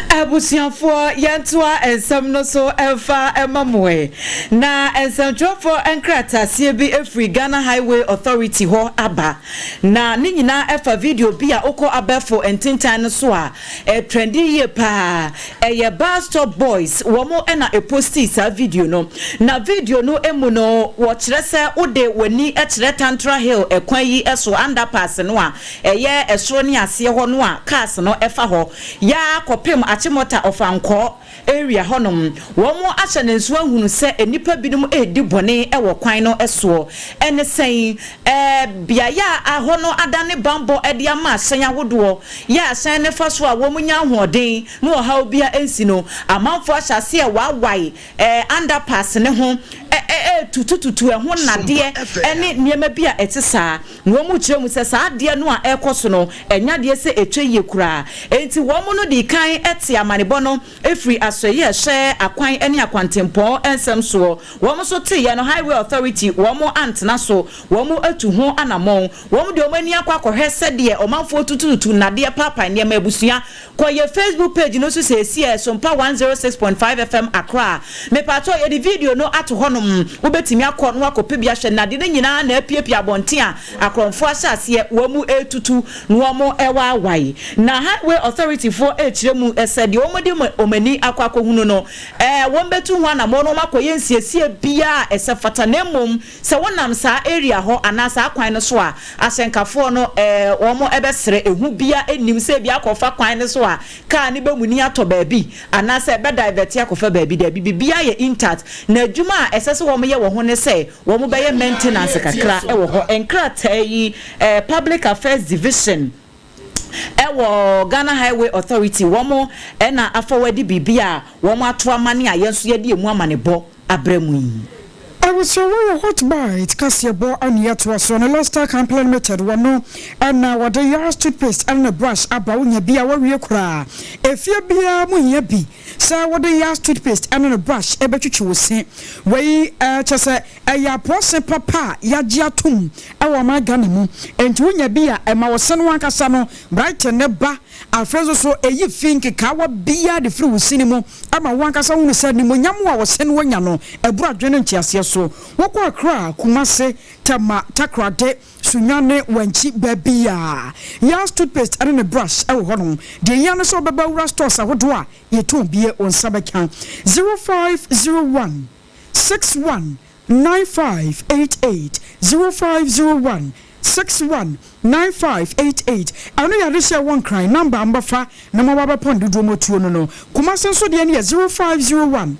Abusuafoɔ, yɛntoa nsɛm no so mfa mma mo ɛ. Na nsɛmtwerɛfoɔ nkrataseɛ bi firi Ghana Highway Authority hɔ aba, na ne nyinaa ɛfa video bi a wokɔ abɛɛfo ntentan no so a, ɛtrendi yie paa. Ɛyɛ Bus Stop Boys wɔn na ɛpostii saa video no. Na video no mu no, wɔkyerɛ sɛ wode w'ani kyerɛ Tantra Hill kwan yi so underpass no a ɛyɛ soro ne aseɛ hɔ no a cars no fa hɔ yi ara kɔpem Achimota Ɔfankɔɔ area hɔnom. Wɔahyɛ no nso ahunu sɛ nnipa binom redi bɔne wɔ kwan no soɔ. Ɛne sɛn? Ɛɛ beaeɛ a hɔ no adane bammɔ de ama ahyɛn ahodoɔ yɛ ahyɛn no fa so a wɔnya ahoɔden na ɔhaw biara nsi no, amanfoɔ ahyɛ aseɛ rewaewae ɛɛ underpass no ho, ɛ ɛ retutututu ɛho nnadeɛ ne nneɛma bi a ɛte saa. Na wɔrekyerɛ mu sɛ saa adeɛ no a ɛrekɔ so no, ɛnyɛ adeɛ sɛ ɛtwa yie koraa. Enti wɔn no dii kan tee amanebɔ no firii asoɛeɛ a ɛhwɛ akwan ne akwantempɔn nsɛm soɔ. Wɔn nso teeɛ no, Highway Authority, wɔn antena so, wɔn atu ho anammɔn. Wɔn de wɔn ani akɔ akɔhwɛ sɛdeɛ ɔmanfoɔ tutututu nnadeɛ paapae nneɛma abusua. Kɔ yɛ Facebook page no so seesie Sompa 106.5 FM Accra. Mepakyɛw yɛde video no ato hɔnom. Wobɛtumi akɔ na woakɔpɛ bi ahwɛ. Nnade no nyinaa na apiapia abɔnten a akorɔmfoɔ ahyɛ aseɛ wɔn retutu na wɔn rewaawae. Na Highway Authority foɔ rekyerɛ mu sɛ deɛ wɔde wɔn ani akɔ akɔhunu no, wɔbɛtu ho anammɔn na wɔakɔyɛ nsiesie biara a ɛsɛ fata na mmom Sɛ wonam saa area hɔ anaa saa kwan no so a, ahyɛnkafoɔ no eh, wɔn bɛsrɛ, ehu bia nnim sɛ ebia akɔfa kwan no so a, car no bɛmuni atɔ baabi anaa sɛ ɛbɛ divert akɔfa baabi, daabi, biribiara yɛ intact, na adwuma a ɛsɛ sɛ wɔn yɛ wɔ ho ne sɛ wɔn bɛyɛ maintenance kakra wɔ hɔ. Nkrataa yi eh, Public Affairs Division ɛwɔ Ghana Highway Authority wɔn na afɔwadi biribi a wɔn ato amane a yɛn nso yɛde emu amanebɔ abrɛ mu yi. Abusua wei yɛ Hot Bite kaseɛbɔ ɛne ɛtoa soɔ no Lester Company Limited wɔ no ɛna wɔde Yars toothpaste ɛne ne brush aba wonya bi a wawie koraa efie biara mu hia bi sɛ wode Yars toothpaste ɛne ne brush ɛbɛtwitwi wo se wei kyɛ sɛ ɛyɛ apɔɔse papa a yagye atom ɛwɔ ɔman Ghana mu enti wonya bi a ɛma wo se no ankasa no brighten ne ba afei nso so ɛyi fi nkekaawa biara de firi wo sini mu Ɛma wo ankasa hunu sɛ animuonyam a wɔsɛ no anya no, ɛboro adwene ne nteaseɛ so. Wokɔ Accra, Kumasi, Tema, Takoradi, Sunyani, Wankyi, baabiara, Yars toothpaste ne ne brush wɔ hɔnom. Deɛ ɛhia ne sɛ wobɛba awura stores ahodoɔ a yɛtɔn bie, wo nsa bɛka. 0501 61 9588 0501 61 9588 Ɛno yɛ adehyeɛ wɔ Nkran, number a mobɛfa na moaba abɛpɔn dodoɔ moatuo no no. Kumase nso deɛ no yɛ 0501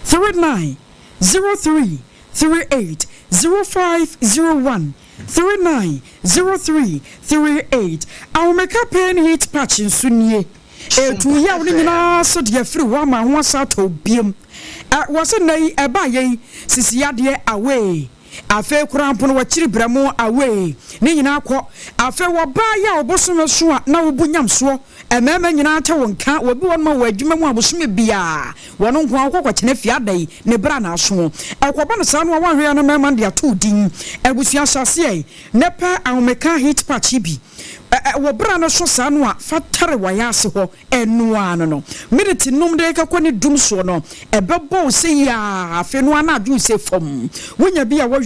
39. 03 38 0501 39 03 38 Ahomeka Pain Heat Patch nso nie. Ɛretu yaw no nyinaa so de afiri hɔ ama ho asan atɔ wo biom. Ɛ, wɔ se nnɛ yi ɛbaa yei sisi yadeɛ away. Afei koraa mpo no wakyiri brɛmo away. Ne nyinaa kɔ. Afei wɔbaa yi a ɔbosome so a na wobu nyamsoɔ. Mmarima nyinaa te wo nka. Obi wɔ hɔnom a wɔ adwuma mu a bosome biara wɔno nko ara wokɔ kɔkyena fie ada yi ne berɛ a na aso. Ɛkɔba no saa no a woanhwɛ a na mmarima no de ato wo din. Abusua hyɛ aseɛ na pɛ ahomeka heat patch yi bi. Wɔ berɛ a no so saa no a fa tare w'ayaase hɔ. Ɛno ara no no, miniti num de rekɔkɔ ne dum soɔ no, ɛbɛbɔ wo sɛ yiaa, afei no ara na adwo wo sɛ fam. Wonya bi a woawie.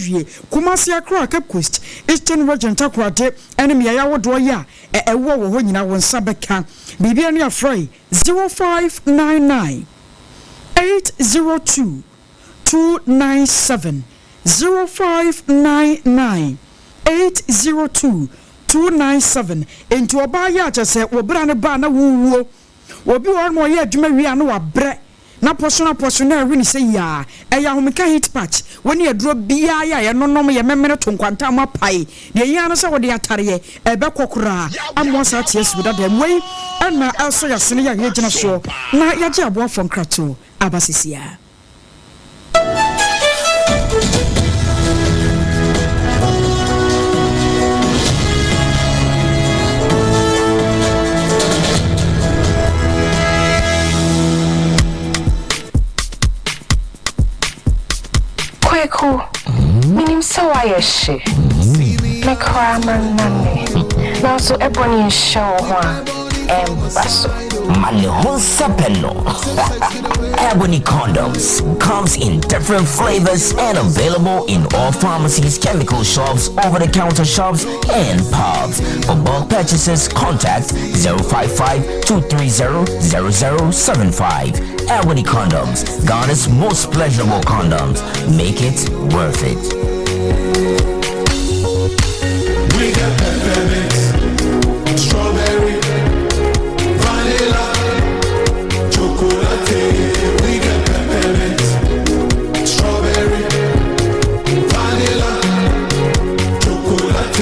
Kumasi, Accra, Cape Coast, Eastern Region, Takoradi ne mmeaeɛ ahodoɔ yi a ɛwɔ wɔ hɔ nyinaa wo nsa bɛka. Biribiara ni a frɛ 0599 802 297 0599 802 297 Enti ɔbaa yi a kyerɛ sɛ wɔ berɛ a ne ba a na worewuo, obi wɔ hɔnom a ɔyɛ adwuma wie a na wabrɛ, na pɔso na pɔso na ɛwe no sɛ yiaa, ɛyɛ ahomeka heat patch, wo ne aduro biara yɛ a yɛnonom, yɛmemene to nkwanta mu apae, deɛ ɛhia ne sɛ wode atareɛ, ɛbɛkɔ koraa amoa saa te asi wo dada mu. Wei na ɛsɔ yɛn asene yɛ a yɛgyina soɔ na yɛagye aboafoɔ nkratoɔ aba sesiaa. Kweku, menim sɛ woayɛ hye. Me koraa mannane. Nanso ɛbɔ ne nhyɛ wo ho a, ɛmba so. Ma ne ho nsɛpɛ no. Ebony condoms comes in different flavors and available in all pharmacies, chemical shops, over-the-counter shops, and pubs. For bulk purchases, contact 055 230 0075. Ebony condoms, Ghana's most pleasurable condoms. Make it worth it. We got peppermint, strawberry, vanilla, chocolate. We got peppermint, strawberry, vanilla, chocolate.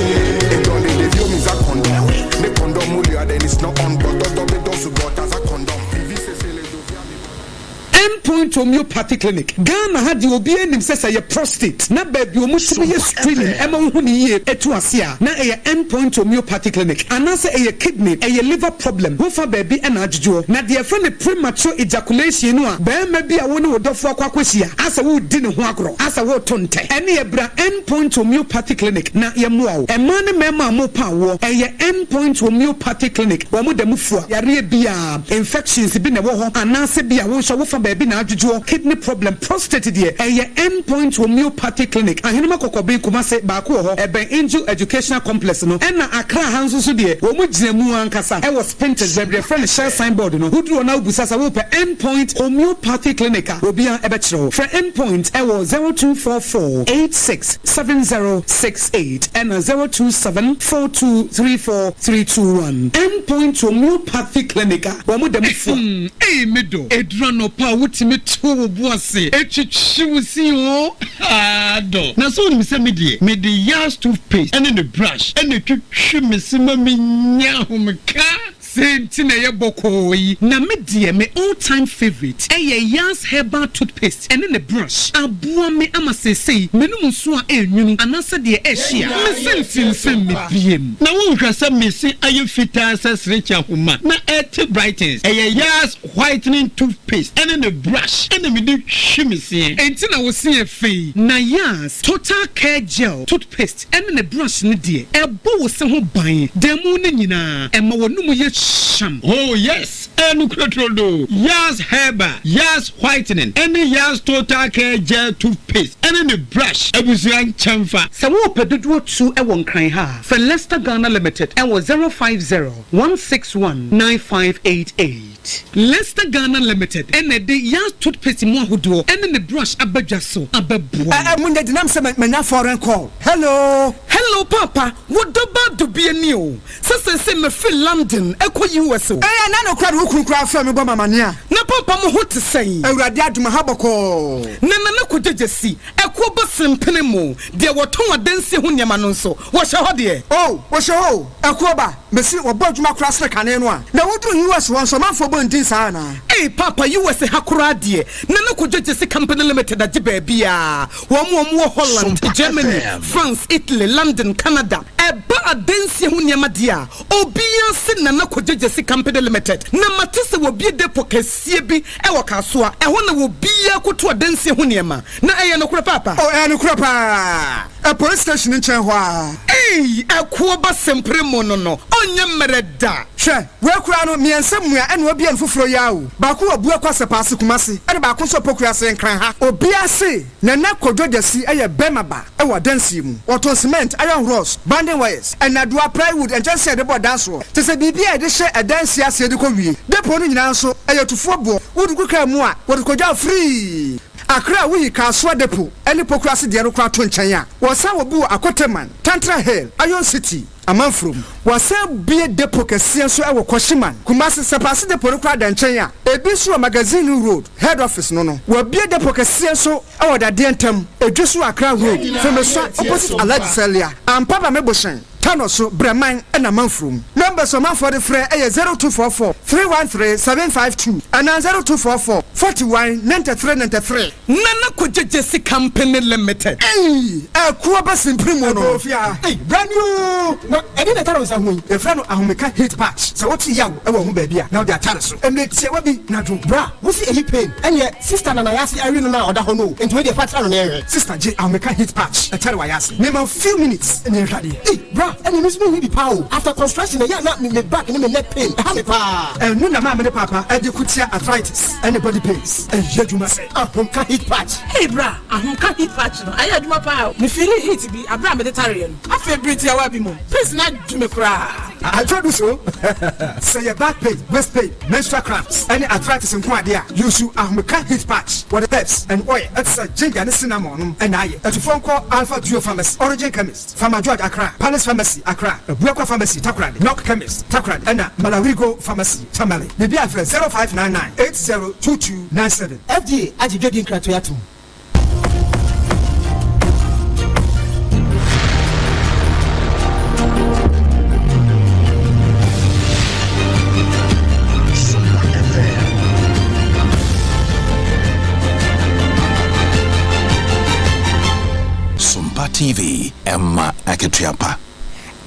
End Point Homeopathy Clinic, Ghana ha deɛ obiara nim sɛ sɛ ɛyɛ prostate na baabi a wɔtumi yɛ screening ma wohu no yie tu ase a, na ɛyɛ End Point Homeopathy Clinic. Anaasɛ ɛyɛ kidney, ɛyɛ liver problem, wo fa baabi na adwodwoɔ. Na deɛ yɛfrɛ no premature ejaculation no a barima bi a wo ne wo dɔfoɔ akɔ akɔhyia asɛ woredi ne ho agorɔ, asɛ woreto ntɛ, ɛneɛ bra End Point Homeopathy Clinic na yɛmmoa wo. Mmaa ne mmarima a morepa awoɔ, ɛyɛ End Point Homeopathy Clinic, wɔn da mu fua yareɛ biara. Infections bi na ɛwɔ hɔ anaasɛ bi a wo nso wofa baabi na adwodwoɔ, kidney problem, prostate deɛ ɛyɛ End Point Homeopathy Clinic, Ahenema Kɔkɔben, Kumase, baako wɔ hɔ, ɛbɛn Angel Educational Complex no, ɛna Accra ha nso so deɛ wɔn gyina mu ankasa ɛwɔ Spintex baabi deɛ yɛfrɛ no Shell sign board no, woduru hɔ na wobisa sɛ wopɛ End Point Homeopathy Clinic a obiara ɛbɛkyerɛ wo. Frɛ End Point ɛwɔ 0244 86 70 68 ɛna 027 42 34 321. End Point Homeopathy Clinic a wɔn da mu fua. Ei me dɔ, ɛduru anɔpa a wotumi to wo bo ase twitwi wo se oo haa dɔ. Na sɛ wonim sɛ me deɛ mede Yas toothpaste ne ne brush na ɛtwitwi me se ma menya ahomeka. Sei nti na ɛyɛ bɔkɔɔ yi. Na me deɛ me all time favourite ɛyɛ Yas herbal toothpaste ɛne ne brush. Aboa me ama seesei m'anum nso a ɛrenwunu anaasɛ deɛ ɛrehye a, me se nfimfim me biem. Na wonhwɛ sɛ me se ayɛ fitaa sɛ serekye ahoma na ɛrete brightens. Ɛyɛ Yas whitening toothpaste ɛne ne brush ɛna mede twi me seɛ. Enti na wo se yɛ fɛ yi. Na Yas total care gel toothpaste ɛne ne brush no deɛ, ɛbɔ wo se ho ban da mu no nyinaa, ɛma w'anum yɛ hyeam. Oh yes, ɛyɛ nokorɛ turodoo. Yas Herbal, Yas Whitening, ɛne Yas Total Care Gel Toothpaste. toothpaste ɛne ne brush abusua nkyɛnfa. Sɛ worepɛ dodoɔ tu wɔ Nkran ha a, frɛ Lester Ghana Limited wɔ 050 161 9588. Lester Ghana Limited na ɛde Yaz Toothpaste mu ahodoɔ ne ne brush aba dwa so abɛboa wo. Ɛ ɛ mo nyɛ denam sɛ manya foreign call. Hello. Hello paapa, wo dɔ ba dubie ni o, sɛ seesei mafiri London kɔ US o. Ɛɛ ɛna no koraa de wo kunu koraa frɛ me bɔ me amaneɛ a. Na paapa mo ho te sɛn? Awurade adom aha bɔkɔɔ. Na Nana Kwadwo Gyasi, ɛkoɔ ba sempene mo, deɛ wɔtɔn adansie ho nneɛma no nso, wɔhyɛ hɔ deɛ? Oh, wɔhyɛ hɔ o, ɛkoɔ ba, mese wɔbɔ adwuma koraa sene kane no a. Na woduru US hɔ nso ɔmanfoɔ bɔ ndin saa anaa? Ei paapa US ha koraa deɛ, Nana Kwadwo Gyasi Company Limited agye baabiara. Wɔn a wɔwɔ Holland, Germany, France, Italy, London, Canada, ɛba adansie ho nneɛma deɛ a, obiara se Nana Kwadwo Gyasi Company Limited. Na mate sɛ wɔabue depot kɛseɛ bi wɔ Kasoa, ɛhɔ na obiara kɔtu adansie ho nneɛma. Na ɛyɛ nokorɛ paapa? Oh, ɛyɛ nokorɛ paa. Ɛ police station no nkyɛn hɔ ara. Ei, ɛkoɔ ba sempere mu no no, ɔnyɛ mmerɛ da. Hwɛ, wei koraa no, mmiɛnsa mua ɛna wabue no foforɔ yi ara o. Baako wɔ Buakwa Sɛpaase Kumasi ɛna baako nso wɔ Pokuase Nkran ha. Obiara se Nana Kojo Gyasi yɛ bɛrima ba wɔ adansie mu. Ɔtɔn cement, iron rods, binding wires, nnadewa, plywood, nkyɛnsee a yɛde bɔ dan soɔ, kyerɛ sɛ biribiara a yɛde hyɛ adansie aseɛ de kɔ wie. Depot no nyinaa nso, ɛyɛ tufoɔ boɔ. Wode gu kaa mu a, wɔde kɔgya wo free. Accra a woyi Kasoa Depot ne Pokuase deɛ no koraa to nkyɛn a, wɔsan wɔ bi wɔ Akoteman, Tantra Hill, Iron City, Amanfurom. Wɔasan abue depot kɛseɛ nso wɔ Kwashiman, Kumasi. Sɛpaase depot no koraa da nkyɛn a, ebi nso wɔ Magazine Road, Head Office no no. Wɔabue depot kɛseɛ nso wɔ Dadeɛ Ntam, Edweso Accra Road, Femesua opposite Alhaji Salia, Ampaba Mebohyɛn, Tano so, Brɛman na Amanfurom. Numbers a ɔmanfoɔ de frɛ yɛ 0244 313 752 anaa 0244 41 93 93. Nana Kogye Gyasi Company Limited. Ei! Ɛko aba simpiri mu no. Ɛbɔɔ fie ha. Ei! Bra ni oo! Na ɛdeɛn na ɛtare wo nsa ho yi? Yɛfrɛ no ahomeka heat patch. Sɛ wote yaw wɔ wo ho baabi a, na wode atare so. Mmerɛ tiawa bi na dwo. Bra, wo se eyi pain? Ɛneɛ sister na nayase awe no no a ɔda hɔ no o, nti wei deɛ fa tra no na yɛnhwɛ. Sister gye ahomeka heat patch ɛtare w'ayase. Mema wo few minutes na yɛnhwɛ adeɛ. Ei bra, ɛneɛ me nso menhia bi paa o, after construction ɛyɛ a na me back ne me neck pain ɛha me paa. Ɛno na maame ne paapa ɛde ko tia arthritis ɛne body pains. Ɛyɛ adwuma sɛ. Ahomka heat patch. Hey bra, ahomka heat patch no ayɛ adwuma paa o. Me feeli heat bi abere a mede tareɛ no. Afei bere tiawa bi mu, pains no adwo me koraa. Atwa du so. Sɛ yɛ back pain, waist pain, menstrual cramps, ɛne arthritis nko adeɛ a, use Ahomka heat patch. Wɔde herbs and oil ɛte sɛ ginger ne cinnamon nom na ayɛ. Atufoɔ nkɔ Alpha Duo Pharmacy, Origin Chemist, Farmer George Accra, Palace Pharmacy Accra, Abuakwa Pharmacy Takoradi, Knock Chemist Takoradi ɛna Malarigo Pharmacy Tamale. Biribi a frɛ 0599 802297. FDA agye dwadi nkratoe atom. Sompa TV, ɛma akatua pa.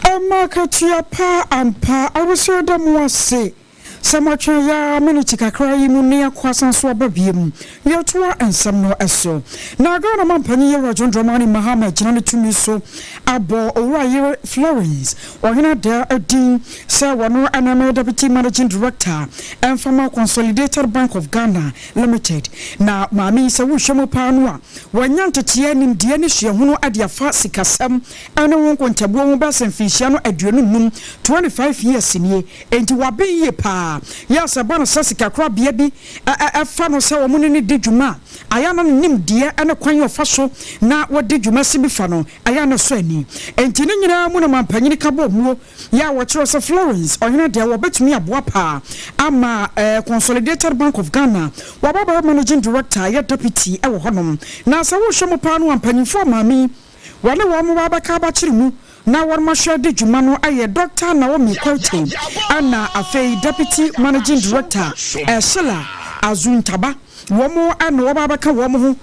Ɛma akatua pa ampa. Awusie da mo ase sɛ moatwɛn yɛ ara miniti kakra yi mu ne yɛakɔ asan so aba biom na yɛatoa nsɛm no so. Na Ghana manpanyin Yewura John Dramani Mahama agyina ne tumi so abɔ Owura Yere Florence Ɔhene Adair din sɛ wɔno na ɛmɛyɛ Deputy Managing Director ɛmfa ma Consolidated Bank of Ghana Limited. Na maame yi sɛ wohwɛ mu paa no a wanya nteteɛ, nimdeɛ ne suahunu de afa sikasɛm ne ho nkontabuo ho bɛsɛ mfinhyia no 25, 25 years nie. Enti waben yie paa. Yɛ a sɛ ɛba no sɛ sikakorabea bi fa no sɛ wɔn ne no di dwuma a, ayɛ a na ne nimdeɛ ne kwan a ɔfa so na wɔdi dwuma si bi fa no, ayɛ a na ɛsɔ ani. Enti ne nyinaa mu no mampanyini ka bɔɔ muo yɛ a wɔkyerɛw sɛ Florence Ɔhene deɛ wɔbɛtumi aboa paa ama Consolidated Bank of Ghana waba abɛyɛ Managing Director yɛ Deputy wɔ hɔnom. Na sɛ wohwɛ mu paa no a mpanyimfoɔ maame yi wɔne wɔn ba abɛka abakyere mu na wɔn ahwɛ de dwuma no ayɛ Dɔkta Naomi Quartey ɛna afei Deputy Managing Director Sheila Azuntaba wɔn na wɔba abɛka wɔn ho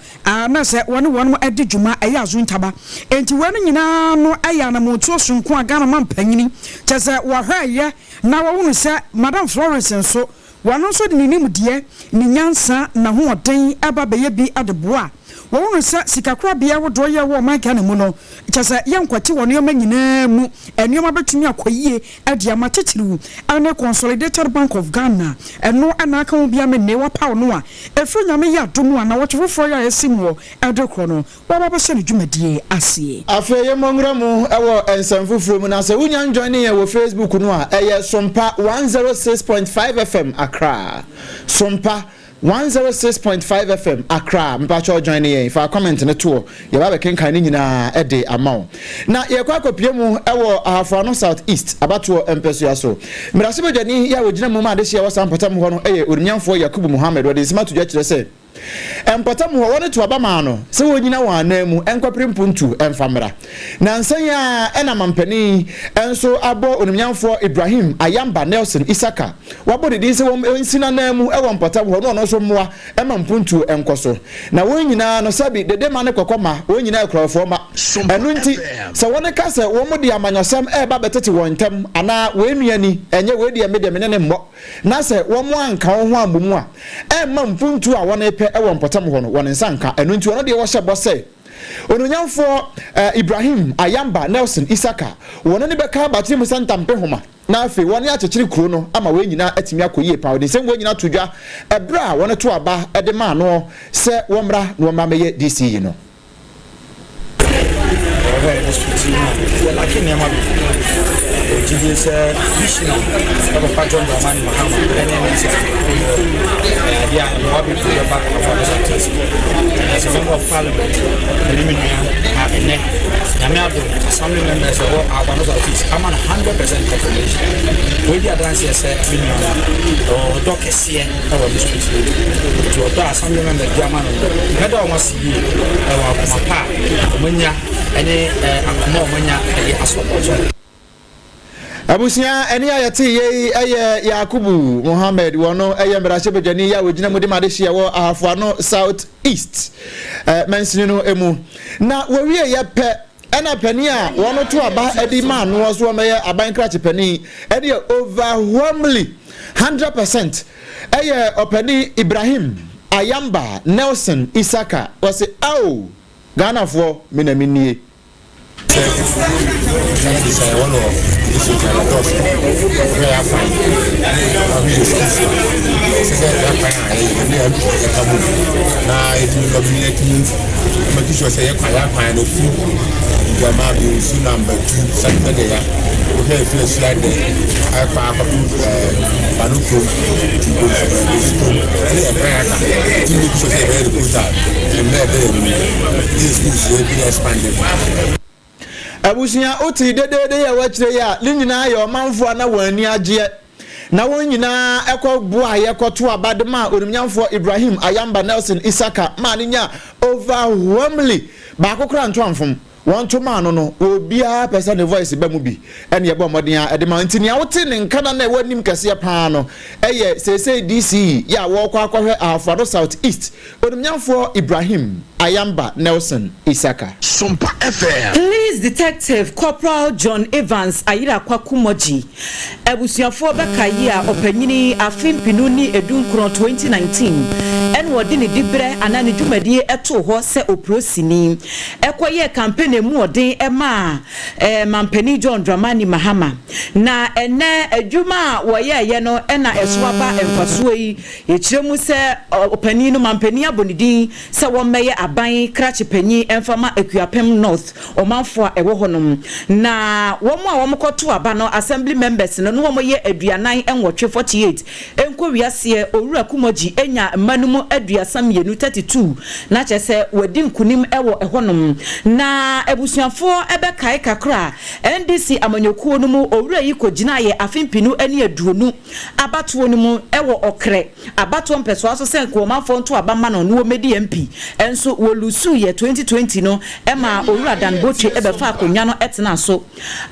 na sɛ wɔne wɔn adi dwuma ɛyɛ Azuntaba. Enti wei no nyinaa no ɛyɛ anamontuo sononko a Ghana mampanyini kyɛ sɛ wɔhwɛɛyɛ na wɔhunu sɛ Madam Florence nso wɔno nso de ne nimdeɛ, ne nyansa, n'ahoɔden ɛba bɛyɛ bi de boa. Wɔhunu sɛ sikakorabea ahodoɔ yi a ɛwɔ ɔman Ghana mu no, kyerɛ sɛ yɛnkwati wɔ nneɛma nyinaa mu, nneɛma bɛtumi akɔ yie de ama titiriw ne Consolidated Bank of Ghana, ɛno na aka ho bi ama nnɛ wɔapaw no a ɛfiri Nyame yɛ adom a nnawɔtwe foforɔ yi a yɛasi muɔ de korɔ no, waba abɛhyɛ ne dwumadie aseɛ. Afei yɛmmɔ nwura mu wɔ nsɛm foforɔ mu na sɛ wonya njoine yɛn wɔ Facebook no a ɛyɛ Sompa 106.5 FM Accra. Sompa 106.5 FM Accra mpakyɛw join yɛn fa comment no toɔ yɛba abɛkenkan ne nyinaa de ama wo. Na yɛkɔ akɔpie mu wɔ Ahafoano South East abatoɔ mpɛsoa so. Mmarahyɛbadwani yi a ɔgyina mu ma adehyeɛ wɔ saa mpɔtam hɔ no yɛ Onimnyamfoɔ Yakubu Mohammed. Ɔde nsɛm ato dwa kyerɛ sɛ mpɔtam hɔ wɔne to aba maa no sɛ wɔnyina wɔn anan mu nkɔpere mpuntuo mfa mmra. Nansa yi ara na mampanin nso abɔ Onimnyamfoɔ Ibrahim Ayamba Nelson Isaka Wɔabɔ ne din sɛ wɔnsi n'ananmu wɔ mpɔtam hɔ na ɔno nso mmoa ma mpuntuo nkɔ so. Na wɔn nyinaa no, sɛbi, dede mma ne kɔkɔ mma, wɔn nyinaa yɛ kurɔfoɔ mma. Ɛno nti, sɛ wɔka sɛ wɔde amanyɔsɛm reba abɛtete wɔn ntam, anaa wei nua ni, ɛnyɛ wei deɛ me deɛ me ne no mmɔ, na sɛ wɔanka wɔn ho ammɔ mu a, ɛremma mpuntuo a wɔrepɛ wɔ mpɔtam hɔ no, wɔn nsa nka. Ɛno nti, ɔno deɛ wɔhyɛ bɔ sɛ, Onuonyamfoɔ Ibrahim Ayamba Nelson Isaka, wɔne no bɛka abakyere mu sɛ ntampehoma. Na afei wɔne akyekyere kuro no ama wei nyinaa atumi akɔ yie paa. Ɔde nsɛm wei nyinaa too dwa ɛberɛ a wɔto aba de maa noɔ sɛ wɔmmra na wɔmmra mmɛyɛ DC yi no. Wɔhwɛ district yi mu a, yɛ lacking nneɛma bebree. Yɛwɔ gyidie sɛ vision a yɛ papa John Dramani Mahama ne ne nsɛmfo wɔ ɛyɛ adeɛ a mmoa bebree bɛba afa no so. And as a member of parliament, me ne me nua a ɛnɛ Nyame adom assembly members ɛwɔ Ahafo South East ama no 100% confirmation. Wei di adanseɛ sɛ me nua no ɔwɔ ɔdɔ kɛseɛ ɛwɔ district no mu. Nti ɔdɔ a assembly members de ama no no, mɛda wɔn ase yie ɛwɔ akoma pa a wɔanya ɛne akoma a wɔanya ɛde asɔpɔtɔ no. Abusua, ɛne a yɛte yei yɛ Yakubu Mohammed, wɔno yɛ mmarahyɛbadwani a wɔgyina mu de ma adehyeɛ wɔ Ahafo Ano South East mansini no mu. Na wɔwieɛ pɛ ɛna panin a wɔno to aba de maa noɔ so wɔmɛyɛ aban krakye panin ɛne overwhelmingly 100% ɛyɛ ɔpanin Ibrahim Ayamba Nelson Isaka. Wɔse ao Ghanafoɔ me na menie. Sɛ Ghana de sɛ wɔn wɔ district a dɔɔso hwɛ yɛ akwan ɔhwɛ yɛ schools a ɛsɛ sɛ yɛ akwan a yɛyɛ ne yɛ yɛka mu na yɛtumi lɔbi ne yɛtumi make sure sɛ yɛ kwan yɛ akwan no firi nduama bi nsu namba tu sɛdeɛ ya wohwɛ ɛfiri asua dɛ ɛkɔ akɔto ɛɛ bano kurom ti nsu kurom ɛne ɛkwan aka tumi make sure sɛ yɛbɛyɛ de kota mmerɛ ɛbɛyɛ no mu. Abusua, wotee dedeede yi a ɛwɔ akyire yi a, ne nyinaa yɛ ɔmanfoɔ a na wɔn ani agyeɛ, na wɔn nyinaa kɔ boaeɛ kɔto aba de maa Onimnyamfoɔ Ibrahim Ayamba Nelson Isaka maa no nyaa overwhelmingly baako koraa nto amfom. Wɔn to maa no no, obiara pɛ sɛ ne voice ba mu bi, ɛna yɛbɔɔ mmɔden ara de ma. Nti nea wote ne nka na na ɛwɔ anim kɛseɛ pa ara no yɛ seesei DC yi a wɔrekɔ akɔhwɛ Ahafo Ano South East Onimnyamfoɔ Ibrahim Ayamba Nelson Isaka. Sompa FM. Police Detective Corporal John Evans Ayerakwa Kumordzie abusuafoɔ bɛkae a ɔpanyini afe mpenu ne edunkron, 2019, ɛna ɔde ne diberɛ anaa ne dwumadie too hɔ sɛ oprosini kɔyɛɛ campaign a emu ɔden maa Mampanin John Dramani Mahama. Na ɛnnɛ adwuma a wɔyɛeɛ no na ɛso aba mfasoɔ yi. Yɛkyerɛ mu sɛ ɔpanin no, mampanin abɔ ne din sɛ wɔmmɛyɛ aban krakye panyin mfa ma Akuapem North ɔmanfoɔ a ɛwɔ hɔnom. Na wɔn a wɔkɔto aba no, Assembly members no, na wɔyɛ 48, 48. Ɛnkɔwiaseɛ, Owura Kumordzie nyaa mma no mu 32, 32, na kyerɛ sɛ wadi nkunim wɔ ɛhɔnom. Na abusuafoɔ bɛkae kakra a, NDC amanyɔkuo no mu, Owura yi kɔgyinaeɛ afe mpenu ne aduonu abatoɔ no mu wɔ Ɔkrɛ abatoɔ mpɛsoa so sɛ Nkoɔmanfoɔ nto aba mma no na wɔmmɛdi MP. Nso wɔlusuiɛ 2020 no maa Owura Dan Botwe bɛfaa akonnwa no tenaa so.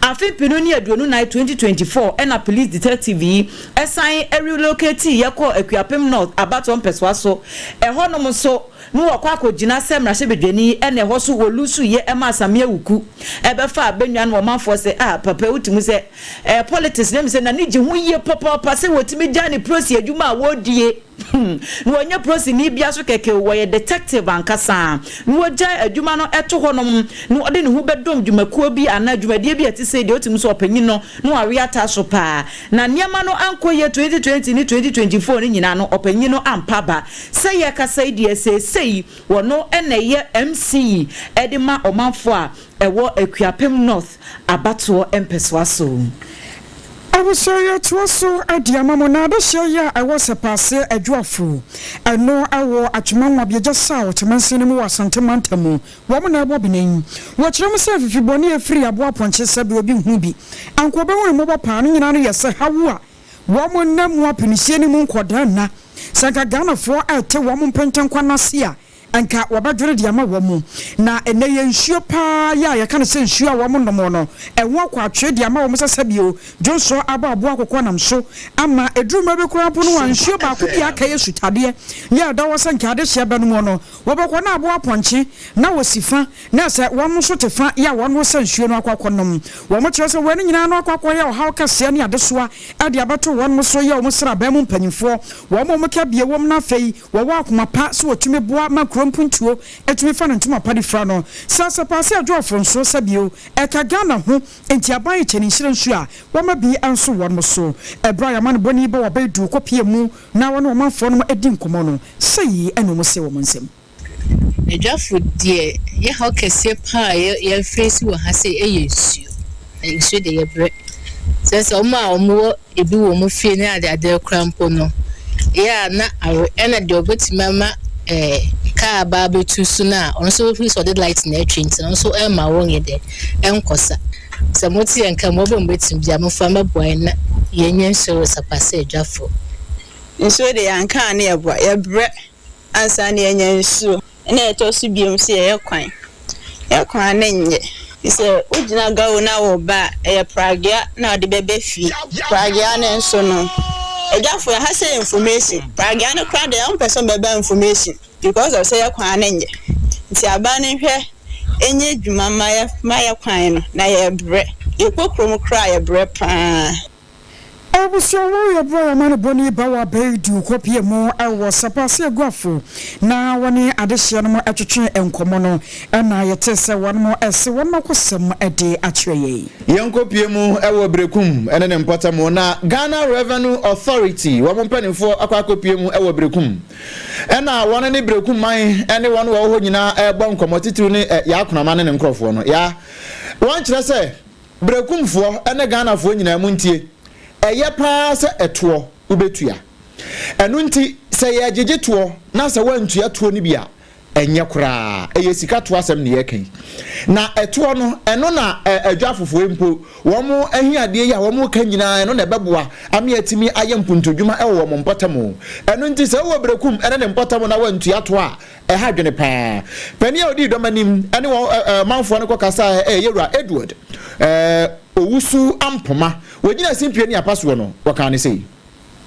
Afe 2024, 2024 na Police Detective yi san relocatiiɛ kɔɔ Akuapem North abatoɔ mpɛsoa so. Ɛhɔnom nso na wɔkɔ akɔgyina sɛ mmarahyɛbadwani na ɛhɔ nso wɔlusuiɛ maa Sammy Awuku bɛfaa Benua no ɔmanfoɔ sɛ ah papa yi wotumi sɛ eh, politics na ɛmi sɛ n'ani gye ho yie papaapa sɛ wɔtumi gyaa ne prosi adwuma a wɔredie. Hmm, na wɔnyɛ polisini bia so kɛkɛ o, wɔyɛ detective ankasa. Na wɔgyae adwuma no to hɔnom na ɔde ne ho bɛdɔm dwumakuo bi anaa dwumadie bi a ɛte sei deɛ, wotumi sɛ ɔpanyin no na wawe ata so paa. Na nneɛma no ankɔ yie 2020 ne 2024 no nyinaa no, ɔpanyin no ampa aba. Sɛ yɛrekasa yi deɛ, seesei wɔno na ɛyɛ MC de ma ɔmanfoɔ a ɛwɔ Akuapem North abatoɔ mpɛsoa so. Abusua yɛtoa so de ama mo na adehyeɛ yi a ɛwɔ Sɛpaase Adwoafo ɛno ɛwɔ Atwema Nwabiagya South mansin no mu wɔ Asante mantam mu wɔn na ɛbɔ bene yi. Wɔkyerɛ mu sɛ afifi bɔne a ɛfiri aboa apɔnkye sɛ bere obi nhunu bi anka ɔbɛhunu mmɔbɔ paa no nyinaa no yɛ sɛ hawu a wɔn nna mu apinisie no mu nkɔdaa nna. Sɛ anka Ghanafoɔ ɛte wɔn mpentenkwa no ase a Anka wɔbɛdwene de ama wɔn. Na ɛnnɛ yɛ nsuo pa ara yi a yɛka no sɛ nsuo a wɔnom no, ɛho akɔ atwee de ama wɔn sɛ sɛbio dwonsɔ abɔ aboa akokɔ nam so ama ɛduru mmerɛ bi koraa mpo no a nsuo baako bi a aka yɛ sutadeɛ yɛ a ɛda hɔ sɛ nka adehyeɛ bɛnom no, wɔbɛkɔ na aboa apɔnkye na wɔsi fa na sɛ wɔn nso te fa yɛ a wɔn resa nsuo no akɔ akɔnom. Wɔn kyerɛ sɛ wei no nyinaa no akɔ akɔyɛ ɔhaw kɛseɛ ne adesoa de abɛto wɔn so yɛ wɔn sraban mu mpanimfoɔ, wɔn a wɔka bie wɔm na afei Wɔwɔ akoma pa sɛ wɔtumi boa ma kuro mpuntuo tumi fa ne ntoma pa de fira no. Sɛ Asɛpaase Adwoafo nso sɛ bio, ɛka Ghana ho nti aban rekyɛ ne nhyira nsuo a wɔma bi nso wɔnom so. Ɛberɛ a yɛamanebɔni yi bɔ w'abɛɛdu kɔpie mu na wɔne ɔmanfoɔ nom di nkɔmmɔ no, sei na wɔn see wɔn nsɛm. Adwafo deɛ yɛ haw kɛseɛ paa a yɛ face wɔ ha sei ɛyɛ nsuo. Nsuo deɛ yɛbrɛ. Sɛ sɛ wɔn a wɔwɔ ebi wɔ wɔn fie ne ade adeɛ koraa mpo no, yɛ a na awe ɛna deɛ ɔbɛtumi ama ɛɛ kaa aba abɛtu so no a ɔno nso firi sɛ ɔde light na ɛtwe nti no nso ɛmma wɔn yɛ dɛ ɛnkɔsa. Sɛ mote yɛn nka mo ɔbɛn mo bɛtumi bi a mofa mɛboa yɛn na yɛnyɛ nsuo wɔ Sapase adwafo. Nsuo deɛ yɛanka a ne yɛboa yɛbrɛ ansa na yɛanya nsuo. Ɛna ɛtɔ so bio nso yɛyɛ kwan. Yɛ kwan no nyɛ. Nti sɛ wogyina gawo na woreba a, ɛyɛ pragea na wode bɛba fie. Pragea no nso no, adwafo ɛha sɛ yɛ information. Pragea no koraa deɛ wɔmpɛ sɛ wɔbɛba information because of sɛ yɛ kwan no nyɛ. Nti aban no nhwɛ nyɛ adwuma ma yɛ ma yɛ kwan no na yɛbrɛ. Yɛkɔ kurom koraa a yɛbrɛ paa. Abusua wɔ yɛ berɛ a yɛama no bɔne ba wɔ abɛɛdu kɔpie mu wɔ Sapase Aguafo na wɔne adehyeɛ nom twetwe nkɔmmɔ no na yɛtee sɛ wɔnom se wɔnom akɔsɛm de akyerɛ yɛn. Yɛnkɔpie mu wɔ Berekum ne ne mpɔtam na Ghana Revenue Authority wɔn mpanimfoɔ akɔ akɔpie mu wɔ Berekum ɛna wɔn ne Berekum man ne wɔn wɔwɔ hɔ nyinaa ɛrebɔ nkɔmmɔ titiriw ne Yaa Konama ne ne nkorɔfoɔ no. Yaa wɔn kyerɛ sɛ Berekumfoɔ ne Ghanafoɔ nyinaa montie, ɛyɛ pa ara sɛ ɛtoɔ wobɛtua. Ɛno nti sɛ yɛregyegye toɔ na sɛ woantua toɔ no bi a, ɛnyɛ koraa. Ɛyɛ sika toɔ asɛm na yɛreka yi. Na ɛtoɔ no, ɛno na adwafofoɔ mpo wɔn ahiadeɛ yi a wɔreka nyinaa, ɛno na ɛbɛboa ama yɛatumi ayɛ mpuntudwuma wɔ wɔn mpɔtam. Ɛno nti sɛ wowɔ Berekum ne ne mpɔtam na woantua toɔ a, Ɛha adwene paa. Panin a ɔdii dɔm anim ne wɔn manfoɔ no kɔkasaeɛ yɛ Yɛwura Edward Owusu Ampoma. Wɔgyinaa simpie ne apa soɔ no, wɔkaa no sei.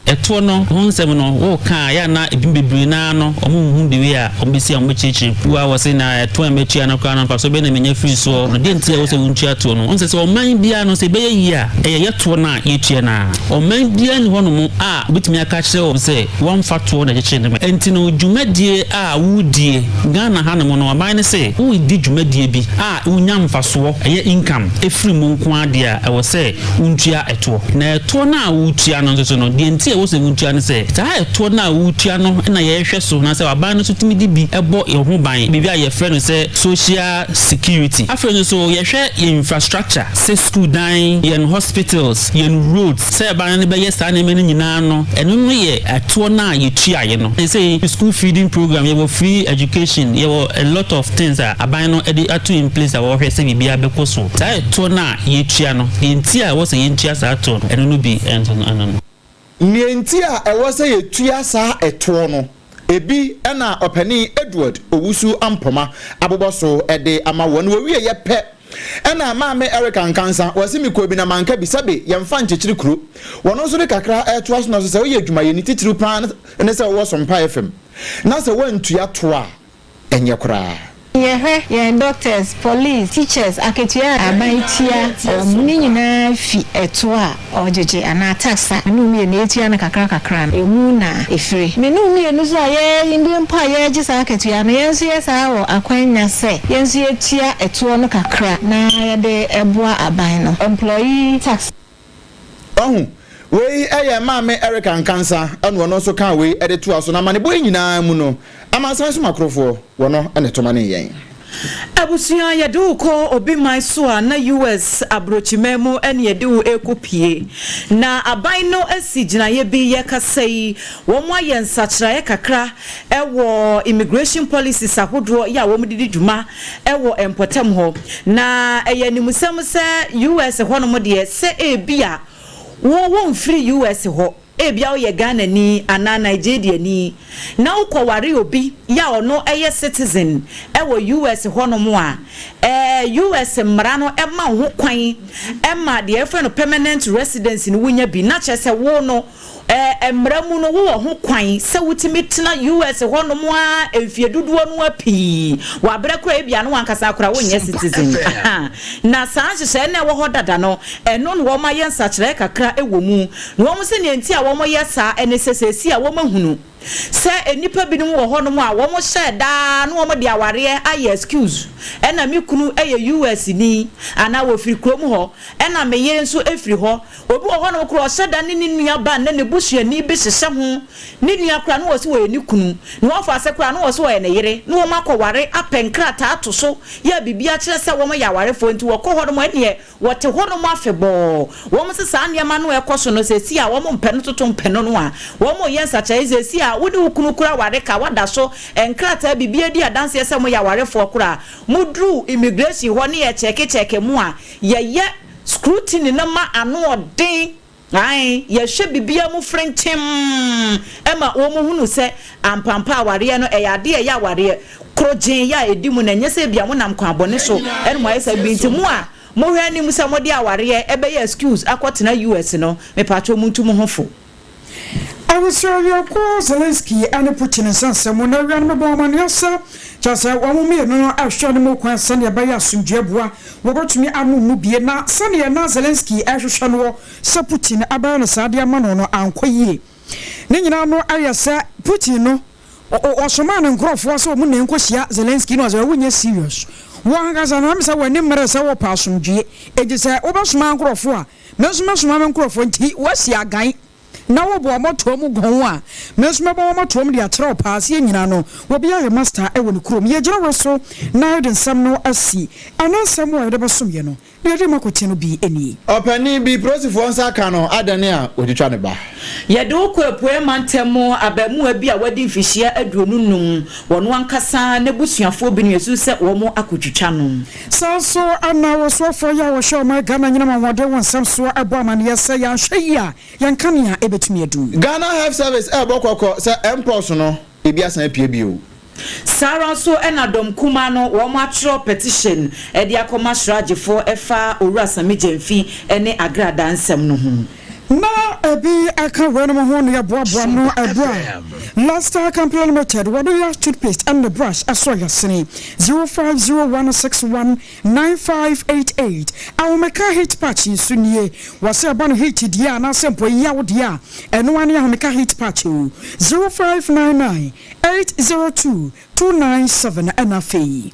Ɛtoɔ no ho nsɛm no wo ka a yɛ a na ebinom bebree no ara no wɔn nhu the way a wɔn bɛsi a wɔn bɛkyerɛkyerɛ mu. Wo a wɔse na ɛtoɔ a mɛtua no koraa no mfasoɔ bɛn na menya firi soɔ no deɛ nti a ɛwɔ sɛ wontua toɔ no. Wohu sɛ sɛ ɔman biara no sɛ ɛbɛyɛ yie a ɛyɛ yɛ toɔ no a yɛtua no ara. Ɔman biara nni hɔnom a wobɛtumi aka akyerɛ wɔn sɛ wɔmfa toɔ na ɛkyekyere ne man. Ɛnti no dwumadie a woredie Ghana hanom no aban no se woredi dwumadie bi a wonya mfasoɔ, ɛyɛ income, firi mu nko ara deɛ a ɛwɔ sɛ wontua ɛtoɔ. Na ɛtoɔ no a woretua no nso so no deɛ nti a ɛwɔ sɛ wontua ne sɛ saa ɛtoɔ no a woretua no na yɛrehwɛ so na sɛ aban no nso tumi de bi bɔ yɛn ho ban, biribi a yɛfrɛ no sɛ social security. Afei nso so yɛhwɛ yɛn infrastructure sɛ sukuu dan, yɛn hospitals, yɛn roads, Sɛ aban no bɛyɛ saa nneɛma no nyinaa no, ɛno no yɛ ɛtoɔ no a yɛtuaeɛ no. Seesei school feeding program, yɛwɔ free education, yɛwɔ a lot of things a aban no de ato in place a wɔhwɛ sɛ biribiara bɛkɔ so. Saa ɛtoɔ no a yɛtua no, deɛ nti a ɛwɔ sɛ yɛntua saa toɔ no, ɛno no bi nso no, ɛno no. Nea enti a ɛwɔ sɛ yɛtua saa ɛtoɔ no, ebi na Ɔpanin Edward Owusu Ampoma abobɔ so de ama wɔn. Wɔwieeɛ pɛ na Maame Erica Nkansah, wɔse mekɔɔ bi na manka bi, sɛbe yɛmfa nkyekyere kuro. Wɔn nso de kakra retoa so na ɔse sɛ woyɛ adwumayɛni, titiriw pa ara ne sɛ wowɔ Sompa FM, na sɛ woantua toɔ a, ɛnyɛ koraa. Yɛhwɛ yɛn doctors, police, teachers akatua a aban tua wɔn no nyinaa fi ɛtoɔ a ɔgyegye anaa tax a me ne wo mmienu yɛtua no kakra kakra no ɛmu na ɛfiri. Me ne wo mmienu nso a yɛ ndie mpo a yɛregye saa akatua no yɛn nso yɛ saa wɔ akwanya sɛ yɛn nso yɛtua ɛtoɔ no kakra na yɛde boa aban no, employee tax. Wahu? Wei yɛ Maame Erica Nkansah ɛna ɔno nso kaa wei de toa so. Na amanebɔ yi nyinaa mu no, amansan so makorofoɔ, wɔno na ɛtɔ manee yɛn. Abusua yɛde wo kɔ obi man so a na US abrokyiman mu na yɛde wo rekɔ pie. Na aban no asi gyinaeɛ bi yɛkasa yi wɔn ayɛ nsakyeraeɛ kakra wɔ immigration policies ahodoɔ yɛ a wɔn de di dwuma wɔ mpɔtam hɔ. Na ɛyɛ animsɛm sɛ US hɔnom deɛ sɛ ebia wo womfiri US hɔ, ebia woyɛ Ghanani anaa Nigeriani na wokɔware obi yɛ a ɔno yɛ citizen wɔ US hɔnom a, ɛɛ US mmara no ma wo ho kwan ma deɛ yɛfrɛ no permanent residency no wonya bi. Na kyerɛ sɛ wo no Ɛɛ, mmara mu no, wowɔ ho kwan sɛ wotumi tena US. hɔnom ara mfeɛ dodoɔ no ara pii, wɔ aberɛ koraa ebia na w'ankasa koraa wonyɛ citizen. Aha. Na saa nhyehyɛeɛ no a ɛwɔ hɔ dada no, ɛno na wɔayɛ nsakyeraeɛ kakra wɔ mu. Na wɔn se deɛ nti a wɔyɛ saa ne sɛ seesei a wɔahunu sɛ nnipa binom wɔ hɔnom a wɔhyɛ da ara na wɔde awareɛ ayɛ excuse, ɛna me kunu yɛ US ni, anaa wɔfiri kurom hɔ, ɛna me yere nso firi hɔ, Obi wɔ hɔnom koraa a, ɔhyɛ da ne ne nua ba anaa ne busuani bi hyehyɛ ho. Ne nua koraa, na wɔse ɔyɛ ne kunu. Ne wɔfaase koraa, na wɔse ɔyɛ ne yere. Na wɔakɔware, apɛ nkrataa ato so, yɛ biribiara kyerɛ sɛ wɔyɛ awarefoɔ. Enti wɔkɔ hɔnom a, ɛnneɛ wɔte hɔnom afebɔɔ. Wɔse saa nneɛma no a ɛkɔ so no, seesei a wɔmpɛ no toto mpɛ no no a, wɔreyɛ nsakyeraeɛ. Seesei a wo ne wo kunu koraa ware ka, woada so, nkrataa, biribiara di adanseɛ sɛ moyɛ awarefoɔ koraa a, moduru immigration hɔ ne yɛkyɛɛkekyɛɛke mo a, yɛyɛ Scrutiny no ma ano ɔden, ae, yɛhwɛ biribiara mu frenkyemm ma wɔhunu sɛ ampampa awareɛ no ɛyɛ adeɛ a ɛyɛ awareɛ korɔgyenn yɛ a ɛdi mu na ɛnyɛ sɛ ebia monam kwan bɔne so na moayɛ saa bi nti mo a mohwɛ anim sɛ mode awareɛ bɛyɛ excuse akɔtena US no mepaakyɛw montu mo ho fo. Awusiayɛkuo Zelensky ne Putin nsɛnsɛm mu na awia no mebɔ amaneɛ sɛ kyerɛ sɛ wɔn mmienu no rehwɛ no mu kwan sɛdeɛ ɛbɛyɛ asomdwoeɛ boa wɔbɛtumi anom mu bie na sɛdeɛ na Zelensky rehwehwɛ noɔ sɛ Putin abɛyɛ no saa de ama no no ankɔ yie. Ne nyinaa no ayɛ sɛ Putin no ɔsomaa ne nkorɔfoɔ sɛ wɔn na nkɔhyia Zelensky na ɔsɛ wonyɛ serious wo ankasa no ɛm sɛ w'ani mmere sɛ wopɛ asomdwoeɛ enti sɛ wobɛsoma nkorɔfoɔ a Me nso mɛsoma me nkurɔfoɔ nti woasi agan na wobɔ wɔn atoa mu gɔnn a, me nso mɛbɔ wɔn atoa mu de akyerɛ wo paa sɛ yɛn nyinaa no, obiara yɛ masta wɔ ne kurom. Yɛgyina wei so na yɛde nsɛm no asi. Ɛnnɛ nsɛm a yɛde bɛsom yɛn no, deɛ yɛde rema kɔtie no bi nie. Ɔpanin bi, polisifoɔ nsa aka no adane a wɔtwitwa ne ba. Yɛde wo kɔ Apueɛ Mantam mu abarimaa bi a wadi mfehyia 25, wɔn ankasa n'abusuafoɔ binom yɛsusu sɛ wɔn akɔtwitwa no. Saa nso na ɔsoafoɔ yi a ɔhwɛ ɔman Ghana anyinam ahoɔden ho nsɛm soɔ bɔ amaneɛ sɛ yɛanhwɛ yie a yɛn nkanea bɛtumi adum. Ghana Health Service rebɔ kɔkɔ sɛ Mpox no ebi asan apue bio. Saa ara nso na dɔm kumaa no wɔn atwerɛ petition de akɔma sraagyefoɔ ɛfa Owura Sammy Gyamfi ne Agradaa nsɛm no ho. Na ebi ka weinom ho na yɛboaboa ano ɛberɛ a Lester Company Limited wɔde yɛ toothpaste ɛne ne brush ɛsɔ yɛsene 0501619588 Ahomeka heat patch nso nie wɔsɛ ɛba no heat deɛ a anaasɛ mpo yaw deɛ a ɛno ara ne Ahomeka heat patch o 0599 802 297 ɛna afei.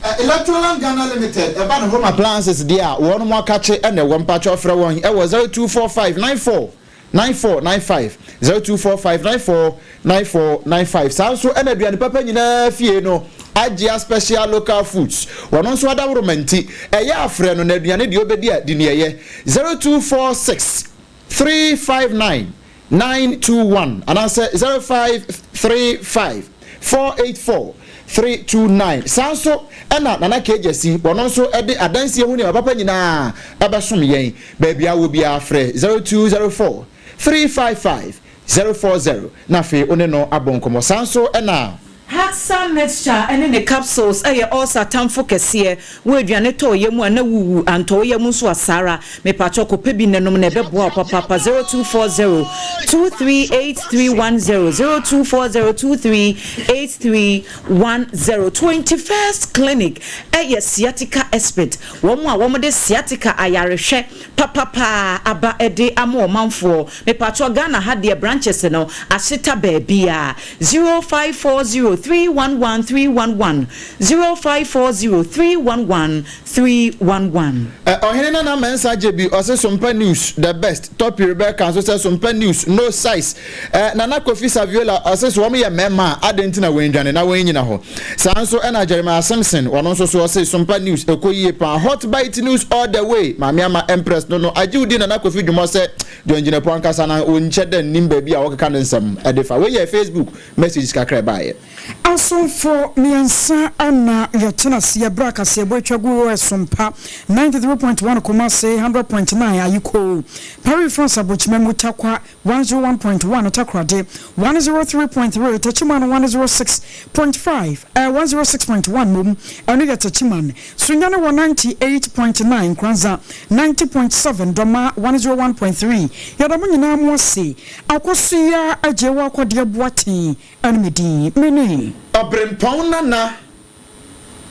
Electroland Ghana Limited ɛba no home appliances deɛ a wɔnom akakye na ɛwɔ mpakyɛw frɛ wɔn ɛwɔ 0245 94 94 95 0245 94 94 95 saa nso ɛna aduane papa nyinaa fie no Agyea special local foods wɔn nso adaworoma nti ɛyɛ afrɛ no na aduane deɛ ɔbɛdi a di neɛ ɛyɛ 0246 359 921 anaasɛ 0535 484 329. Saa nso na Nana K. Gyasi, ɔno nso de adansie ho nneɛma papa nyinaa bɛsom yɛn. Baabi a wɔ biara frɛ 0204 355 040 na afei wo ne no abɔ nkɔmmɔ. Saa nso na. Haxa mixture ne ne capsules yɛ ulcer tamfo kɛseɛ. Wo aduane tɔ wo yam a na wuwu, antɔ wo yam nso a saa ara. Mepakyɛw kɔpɛ bi na nom na ɛbɛboa wo papaapa. 0240 238310, 0240 238310. 21st Clinic yɛ sciatica expert, wɔn a wɔde sciatica ayarehwɛ papa paa aba de ama ɔmanfoɔ. Mepakyɛw Ghana ha deɛ branches no ahyeta baabiaa. 0540 311 311, 0540 311 311. Ɔhene Nana Mensah Gyebi ɔse Sompa news the best, Toppy Rebecca nso sɛ Sompa news no size, Nana Kofi Saviola ɔse so wɔn yɛ mmarima a adɛn nti na wɔn ndwane na wɔn nnyina hɔ, saa nso ɛna Jeremiah Simpson ɔno nso so ɔse Sompa news ɛkɔ yie paa, Hot bite news all the way, Maame Ama Empress no no agye wo di Nana Kofi Dwumɔ sɛ John Jinapor ankasa na ɔnkyɛ da nnim baabi a wɔkeka ne nsɛm de fa. Wei yɛ Facebook messages kakra a ɛbaeɛ. Asomfo mmiɛnsa na yɛtena aseɛ berɛ a kaseɛbɔ atwa gu wɔ Ɛsompa 93.1 Kumasi 100.9 Ayikoo, Paris France Abokyima mu Tarkwa 101.1 Takoradi 103.3 Techiman 106.5 eh 106.1 mmom ɛno yɛ Techiman Sunyani wɔ 98.9 Nkoranza 90.7 Dɔma 101.3 Yɛda mo nyinaa mo ase Akɔso yi ara agye wo akɔdeɛ Boateng ɛne me din Me ne. Ɔbrempɔn Nana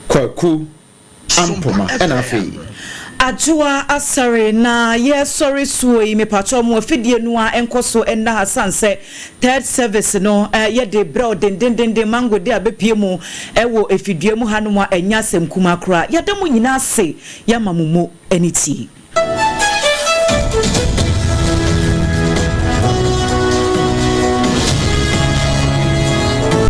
Kwaku Ampoma ɛna afei. Adwoa Asare na yɛsɔre soɔ yi mepakyɛw mo afidie no ara nkɔ so nna ha sane sɛ third service no yɛde brɛ wo dendendenden mango de abɛpue mu wɔ efidua mu hanom a ɛnyɛ asɛm kumaa koraa yɛda mo nyinaa ase yɛama mo mo ani tie.